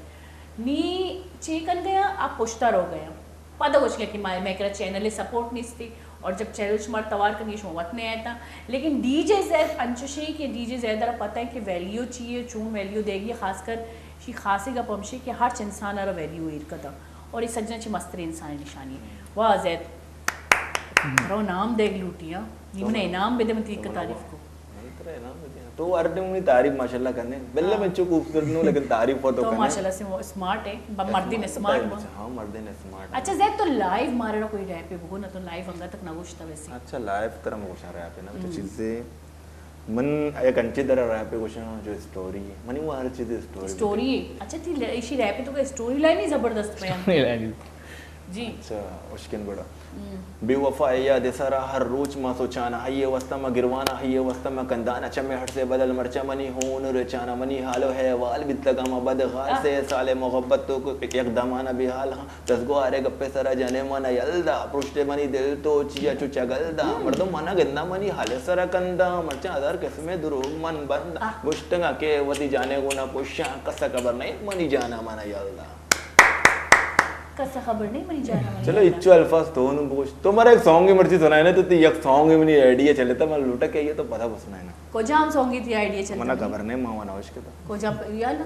نی چے کنگا یا، آپ پشتا رو گیا۔ پدا گوشگا کہ مئے، مئے کرا چینل سپورٹ نیستی، اور جب چینل شمار توار کنگی شما وت نہ آئیتا۔ لیکن ڈی جے زید انچوشی کہ ڈی جے زید را پتہ ہے کہ ویلیو چی ہے، چون ویلیو دے گی، خاص کر شی خاصی گپ ہمشی کہ ہرچ انسان را ویلیو ایر کتا، اور یہ سجنا چی مستر انسان نشانی ہے۔ واہ زید، رو نام دیگ لوٹی ہاں، نی من انعام بدے من تیک تعریف کو۔ من ترا انعام بدیاں۔ تو ہر ٹائم منی تعریف ماشاءاللہ کنے۔ بلے ہاں۔ من چو خوبصورت نو، لیکن تعریف ہو تو تو کنے۔ ماشاءاللہ سے اسمارٹ ہے، ب-، مردین اسمارٹ اسمارٹ ہے۔ ہو۔ ہاں، مردین اسمارٹ ہے۔ اچھا زید، تو لائیو مارا کوئی ریپ بگو نا، تو لائیو انگا تک نہ گوشتا ویسے۔ اچھا، لائیو ترا مگوشاں ریپ ہے نا، تو ہم۔ چیزے من ایک انچے در ریپ گوشاں جو اسٹوری ہے۔ منی وہ ہر چیز اسٹوری اسٹوری ہے۔ اچھا، تی ل-، ایشی ریپ تو کا اسٹوری لائن ہی زبردست بیان اسٹوری لائن۔ جی۔ اچھا، اشکن گڑا۔ ہم۔ بے وفا اے یاد سرا ہر روچ ما سوچانا، ہیے واسطہ ما گروانا، ہیے واسطہ ما کندانا، چمے ہٹ سے بدل مرچا منی ہون رچانا، منی حال و احوال بیتگا ما بد حال آہ۔ سے سال محبت تو کو یک دمانا بے حال ہاں، دزگوارے گپے سرا جنے منا یلدا، پرشتے منی دل تو چیا چو چگل دا، ہم۔ مردم منا گندا منی حال سرا کندا، مرچا ہزار قسمے دروگ من بندا، آہ۔ گشتگا کہ وتی جانے گونا پشاں، کسا خبر نہیں منی جانا منا یلدا۔ کس خبر نہیں منی جانا منی چلو، جانا۔ اچو الفاظ تو نو بگوش۔ تو مارا ایک سانگ مرچی سنائے نا، تو تی یک سانگ منی آئیڈیا چلتا، من لوٹا کہ یہ تو پتا بس سنائے نا۔ کجام سانگ تی آئیڈیا چلتا منا منی؟ خبر نہیں، ماما نوش کے تو۔ کجام، یار نا۔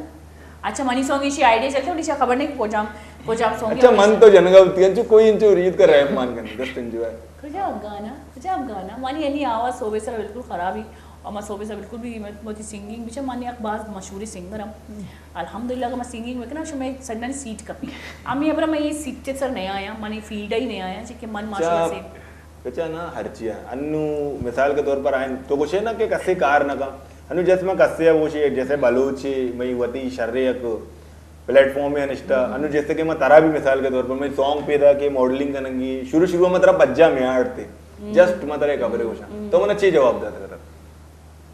اچھا، منی سانگ ایشی آئیڈیا چلتا، انشا خبر نہیں کجام، کجام سانگ اچھا، من تو جنگا ہوتی ہے، انچو کوئی انچو ریت کا ریپ مان کرنے، جسٹ انجوائے۔ کجام گانا، کجام گانا؟ منی انی آواز صوبے سر بالکل خرابی۔ اور ما صوبے سر بالکل بھی، میں، مجھے سنگنگ بھی چاہ، من یک باز مشہوری سنگر ہم۔ ہم۔ الحمدللہ، اگر میں سنگنگ بکناں، شو میں سڈن سیٹ کپی۔ امی ابرا میں یہ سیٹ سر نہیں آیا، من یہ فیلڈ ہی نہیں آیا، چہ کہ من ماشاءاللہ سے بچا نا ہر چیز ہے۔ انو مثال کے طور پر آئیں، تو گوشے نا کہ کسے کار نہ کا۔ انو جیسے میں کسے ہے، وہ شے، جیسے بلوچ ہے، میں وتی شرے یک پلیٹ فارم ہے نشتا۔ ہم۔ انو جیسے کہ میں ترا بھی مثال کے طور پر، میں سانگ پیدا کے ماڈلنگ کننگی، شروع شروع میں ترا پجا میں آڑتے۔ ہم۔ جسٹ میں ترا ایک خبر ہے گوشاں۔ ہم۔ تو منا چی جواب دیتا کرتا؟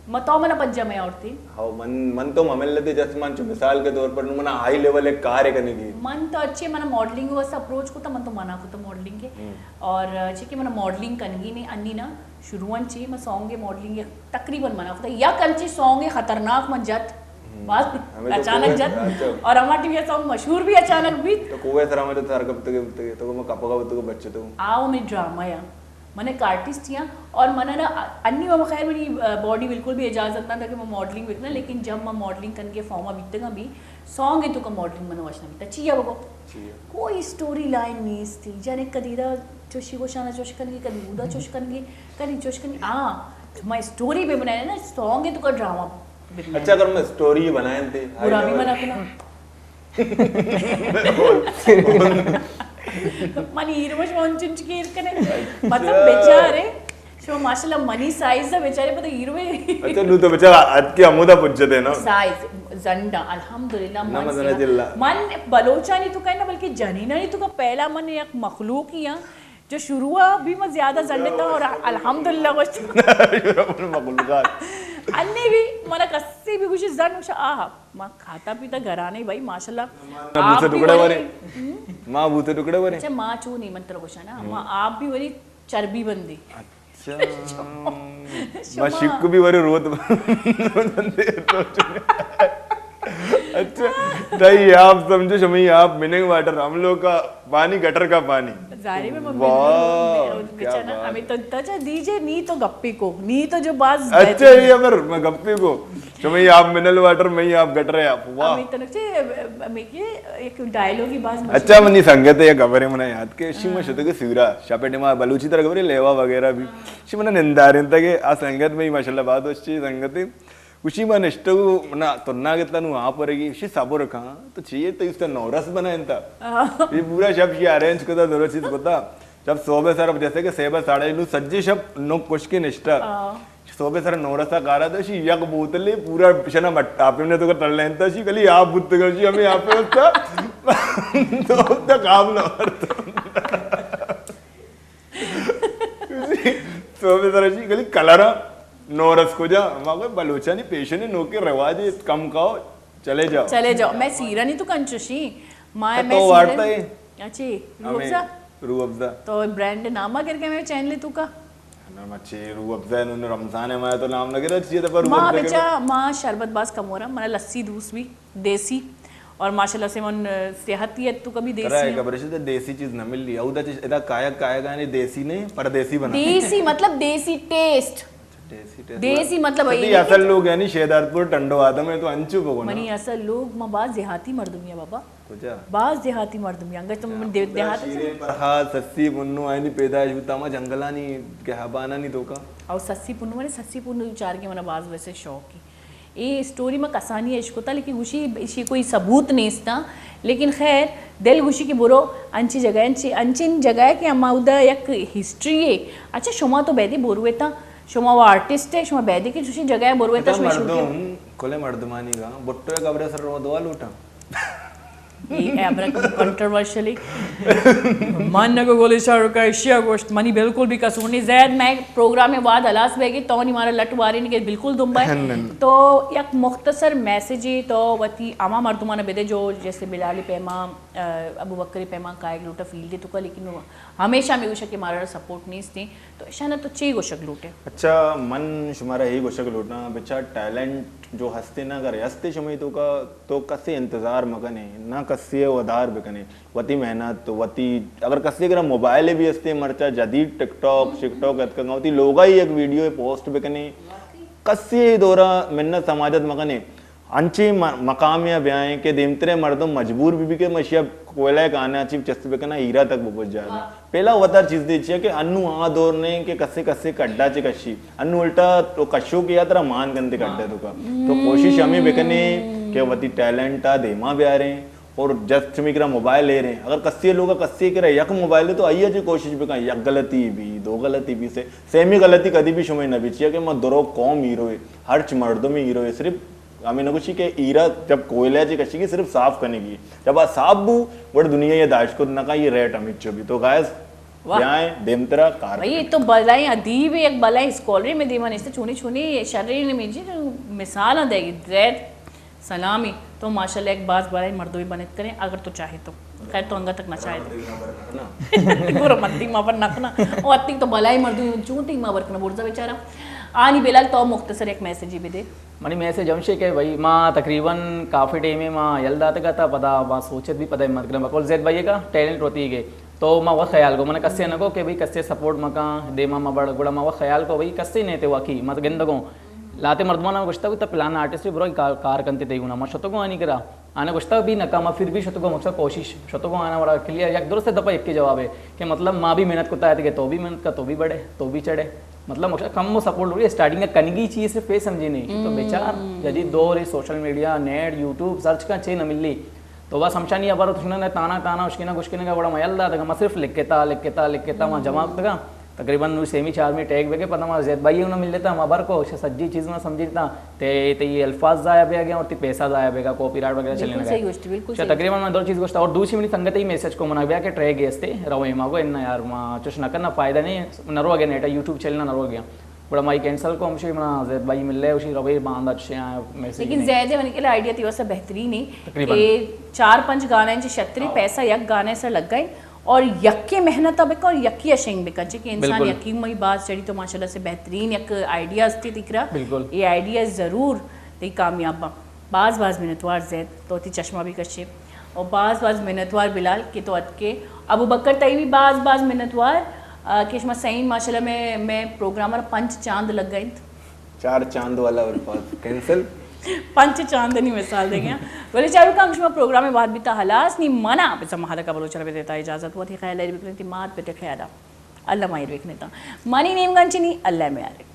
ما تو منا پجا میں آورتی۔ ہاؤ، من، من تو مملتے جس من چو مثال کے طور پر نو منا ہائی لیول ایک کار ہے کنی کی۔ من تو اچھے منا ماڈلنگ واسطے اپروچ کو تا، من تو منا کو تا ماڈلنگ کے۔ ہم۔ اور اچھے کہ منا ماڈلنگ کنگی نہیں، انی نا شروعاً چی من سانگ ماڈلنگ تقریباً منا کو تا۔ یا کنچی سانگ خطرناک من جت۔ ہم۔ بس ہمیں تو اچانک کوئی جت۔ اچھا۔ اور ہمارا ٹی وی سانگ مشہور بھی اچانک بھی۔ تو کوئی سر ہمیں تو تھر کب تک، تو میں کپگا تو بچے تو۔ آؤ میں ڈرامہ یا۔ من ایک آرٹسٹ ہاں اور من نا انی و خیر منی باڈی بالکل بھی اجازت نہ تھا کہ میں ماڈلنگ بکناں، لیکن جب میں ماڈلنگ کنگے فارما بیتگاں بھی، سانگ تو کا ماڈلنگ من وش نہ بیتا۔ چیا بگو؟ چیا؟ کوئی اسٹوری لائن نیستی۔ جنے کدی دا چوشی گوشانا چوش کنگی، کدی اودا چوش کنگی، کدی چوش کنگی۔ ہاں، میں اسٹوری بھی بنائے نا، سانگ تو کا ڈرامہ بھی بنائے۔ اچھا، اگر میں اسٹوری بنائیں تے، ہائی برا بھی لیول۔ منع کنا۔ من ہیروش من چنچ کیر کنے۔ مطلب بیچارے، شما ماشاءاللہ منی سائز دا بیچارے پتہ ہیرو ہے۔ اچھا، نو تو بیچارہ ات کے ہمودا پجتے نا۔ سائز زنڈا، الحمدللہ، نہ من مزنہ سینا۔ جلا۔ من بلوچانی تو کہنا، بلکہ جنینانی تو کا پہلا من یک مخلوق ہی ہاں، جو شروع بھی من زیادہ زنڈتا اور الحمدللہ گوشت۔ مخلوقات۔ انی بھی منا کسی بھی گوشی زن گوشا، آہا۔ ما کھاتا پیتا گھرانے بھائی، ماشاءاللہ۔ ما بوتے ٹکڑے ورے۔ ہم؟ ما بوتے ٹکڑے ورے۔ اچھا، ما چو نہیں من ترا گوشانا۔ ہم۔ ما آپ بھی وری چربی بندی۔ اچھا۔ شما۔ ما شک بھی ورے روت۔ اچھا، تئی آپ سمجھو، شمئی آپ مننگ واٹر، ہم لوگ کا پانی، گٹر کا پانی۔ ظاہر ہے، میں واہ، بچا نا، کیا بات۔ ہمیں تو، تو اچھا، دیجے نی تو گپی کو، نی تو جو باز اچھا، یہ پر میں گپی کو۔ شمئی آپ منرل واٹر، مئی آپ گٹر ہے آپ۔ واہ۔ ہمیں تو نکچے، ہمیں کے ایک ڈائیلاگ ہی باز مشہور اچھا، ہے۔ منی سنگت ہے، خبر ہے منا یاد کے، شی میں ہاں۔ شتو کے سیورا، شاپے ٹیما بلوچی طرح خبر ہے، لیوا وغیرہ بھی۔ ہاں۔ شی منا نندارین تک، آ سنگت میں ماشاءاللہ بات اچھی سنگت ہے۔ گوشی من نشتگو، نا، تنا گتا نو آپ ورگی، گوشی صبر کن، تو چیے تو اس نورس بنائیں تا۔ یہ پورا شب شی ارینج کتا، درو چیز کتا۔ جب صبح سر، جیسے کہ سیبا ساڑھے نو سجے شب نو کشکے نشتا۔ صبح سر نورسا کارا تو شی یک بوتلے پورا شنا مٹ-، آپ نے تو کر لینتا شی، کلی آپ بوتگا شی، ہمیں آپ ہوتا۔ تو تک آپ نہ ورتا۔ تو بہ سر شی کلی کلرا نورس کجا؟ ما گوشت بلوچانی پیشن نوکے رواج کم کاؤ، چلے جاؤ۔ چلے جاؤ۔ میں سیرا نہیں تو کنچوشی۔ ما تو میں سیرا وارتا ہے؟ اچھی، روح ہمیں افزا؟ روح افزا۔ تو برانڈ نام اگر کے میں چینل تو کا؟ نہ، ما چی روح افزا ہے، انہوں نے رمضان ہے، ما تو نام لگے رہا، چیئے تو پر روح ما افزا بچا، کرو۔ ما شربت باز کم ہو رہا، منا لسی دوست بھی۔ دیسی اور ماشاءاللہ سے من صحت ہی ہے تو کبھی دیسی کرا ہے ہوں۔ خبر ہے، دیسی چیز نہ مل رہی۔ اودا چیز ادا کایا، کایا گانے دیسی نہیں، پردیسی بنا۔ دیسی مطلب دیسی ٹیسٹ۔ دیسی ٹیسٹ۔ دیسی مطلب کبھی یہ نہیں اصل کہ لوگ یعنی شہدادپور ٹنڈو آدم ہے تو انچو بگو نا۔ منی اصل لوگ ما باز دیہاتی مردمی ہے بابا۔ کجا؟ باز دیہاتی مردمی ہے۔ انگت تو من دے-، دیہات شیریں پرہا سسی منو آئینی پیدائش ہوتا ما جنگلانی گہبانانی توکا۔ او سسی پنو، منی سسی پنو چار کے منا باز ویسے شوق ہے۔ اے اسٹوری ما کسانی اشکتا، لیکن گوشی ایشی کوئی ثبوت نیستا، لیکن خیر، دل گوشی کہ برو انچی جگہ، انچی، انچین جگہ ہے کہ اما اودا یک ہسٹری ہے۔ اچھا، شما تو بیدے برویتا، شما وہ آرٹسٹ ہے، شما بیدے کہ چوشی جگہ ہے برویتا، اچھا، شما شوقی مردم، کلے مردمانی گا، بٹو قبر سر رو دعا لوٹا۔ اے ابرک کنٹروورشلی۔ من نگو گولی شاہ رکا اشیا گوشت، منی بالکل بھی قصور نہیں۔ زید، میں پروگرام واد ہلاس بہ گئی، تو نی مارا لٹ وارین کہ بالکل دنبا ہے۔ ہن، ہن۔ تو یک مختصر میسج تو وتی اما مردمان بدے جو جیسے بلال پیما، ابو بکر پیما کائے لوٹا فیلڈ تو کا، لیکن ہمیشہ ہمیں گوشا کہ مارا سپورٹ نیست ہیں۔ تو اشانا تو چی گوشگ لوٹے؟ اچھا، من شمارا ہی گوشگ لوٹنا، بچا ٹیلنٹ جو ہستے نا، اگر ہستے شمئی تو کا، تو کسے انتظار مکنے، نہ کسے ودار بکنے۔ وتی محنت، وتی، اگر کسے کرا موبائل بھی ہستے، مرچا جدید ٹک ٹاک، شک ٹاک اتکا، وتی لوگا ہی ایک ویڈیو پوسٹ بکنے۔ کسے دورا منت سماجت مکنے۔ انچیں م-، مقامے ء بیائیں کہ دیمتریں مردم مجبور بہ بی کہ من اشیا کوئلہ ء کاناں چی چست بکناں، ہیرا تک بہ پجاراں۔ پہلا وتار چیز دے چیا کہ انو آ دور نہیں کہ کسے کسے کڈا چے کشی۔ انو الٹا تو کشو کہ یا ترا مان گندے کڈا تو کا۔ تو کوشش ہمیں بکنے کہ وتی ٹیلنٹ آ دیما بیاریں اور جس چمی کرا موبائل لے رہے ہیں۔ اگر کسے لوگ کسے کرا یک موبائل ہے تو آئیے چی کوشش بکن، یک غلطی بھی، دو غلطی بھی سے، سیمی غلطی کدی بھی شمئے نہ بچیا کہ ما درو قوم ہیرو ہے، ہرچ مردم ہیرو ہے، صرف ہمیں نہ گوشی کہ ہیرا جب کوئلہ چے کشی گی صرف صاف کنگی۔ جب آ صاف بو، گڑا دنیا یہ داشت کت نہ کن، یہ ریٹ ہمیں چو بھی۔ تو گائز، واہ۔ بیائیں، دیمترا کار بھائی، یہ کنیں۔ تو بلائیں ادیب ہے، یک بلائیں اسکالر میں دیما نشتے، چونی چونی شرین میں جی مثال دے گی۔ زید سلامی، تو ماشاءاللہ یک باز بلائیں مردمی بنت کریں، اگر تو چاہے تو۔ خیر، تو انگا تک نہ چاہے تو۔ گورو متی ما پر نکنا۔ او اتی تو بلائیں مردمی چون تی ما پر کنا برزا بیچارہ۔ آنی بلال تو مختصر یک میسجی بدے۔ منی میسج ہمشے کہ بھئی، ما تقریباً کافی ٹائم ما یل داتگ ات، پدا ما سوچت بھی پدا ہمت کریں۔ بقول زید بھائی کا ٹیلنٹ ہوتی ہے، تو ما وہ خیال کو، من کسے نہ کو کہ بھئی کسے سپورٹ مکاں، دیما ما بڑ، گڑا ما وہ خیال کو بھئی کسے نہیں تے واقعی، ما گندگوں۔ لاتے مردمان گوشتا کہ پلانا آرٹسٹ بھی برو کار، کار کنتے تے گنا، ما شتگوں آنی کرا۔ آنا گوشتا بھی نہ کما، پھر بھی شتگو مقصد کوشش، شتگو آنا وڑا کلیئر، یک درست دپا یکی جواب ہے کہ مطلب ما بھی محنت کتا ہے کہ تو بھی محنت کا، تو بھی بڑھے، تو بھی چڑھے۔ مطلب مقصد کم و سپورٹ لوٹی، اسٹارٹنگ کا کنگی چیز صرف پہ سمجھی نہیں۔ تو بیچار جدید دور ہے، social media, net, YouTube, search کا چے نہ ملی۔ تو بس ہمشانی ابر تو سننا تانا تانا اشکنا گشکنا کا بڑا مزہ لگا، ما صرف لکھتا، لکھتا، لکھتا، ما جمع کتگا۔ تقریباً نوں سیمی چارمی ٹیگ بہ کے پدا ما زید بھائی انہاں مل لیتا، ما بر کو سجی چیز ما سمجھتا۔ تے، تے یہ الفاظ ضائع بہ گیا اور تے پیسہ ضائع بہ گیا، کاپی رائٹ وغیرہ چلنے بالکل لگا۔ صحیح گوشتی، بالکل اچھا، صحیح۔ تقریباً من دو چیز گوشتا اور دوسری منی سنگت ہی میسج کو منا گیا کہ ٹریک گیستے روے، ما گو انہاں یار ما چوش نہ کرنا فائدہ نہیں، نہ رو گیا نیٹا، یوٹیوب چینل نہ رو گیا۔ گڑا مائی کینسل کو ہمشی منا زید بھائی مل لے، اشی روے باندا چشے آیا میسج لیکن نہیں۔ زید ہے، من کے لیے آئیڈیا تھی واسطہ بہترین ہے تقریباً۔ کہ چار پنج گانے ہیں جو شتری پیسہ یک گانے سے لگ گئے۔ اور یکے محنت بکن اور یکی اشنگ بکن، چہ کہ انسان بالکل۔ یکی مئی باز چڑی تو ماشاءاللہ سے بہترین یک آئیڈیا استی تکرا۔ بالکل۔ یہ آئیڈیا ضرور تی کامیاب با۔ باز باز منتوار زید، تو تی چشمہ بھی کشے۔ اور باز باز منتوار بلال کہ تو اتکے۔ ابو بکر تئی بھی باز باز منتوار، آ، کہ شما سین ماشاءاللہ میں، میں پروگرامر پنچ چاند لگ گئے۔ چار چاند والا الفاظ کینسل۔ پنچ چاندنی مثال دے گیا۔ بلے چاروکاں، شما پروگرام بعد بیتا ہلاس، نی منا بزاں مہالکا بلوچ را بدیتا اجازت، وتی خیال ایر بکنیت، مات پت خیالا۔ اللہ ماہر بکنیتا۔ منی نیم گنچنی، اللہ میارک۔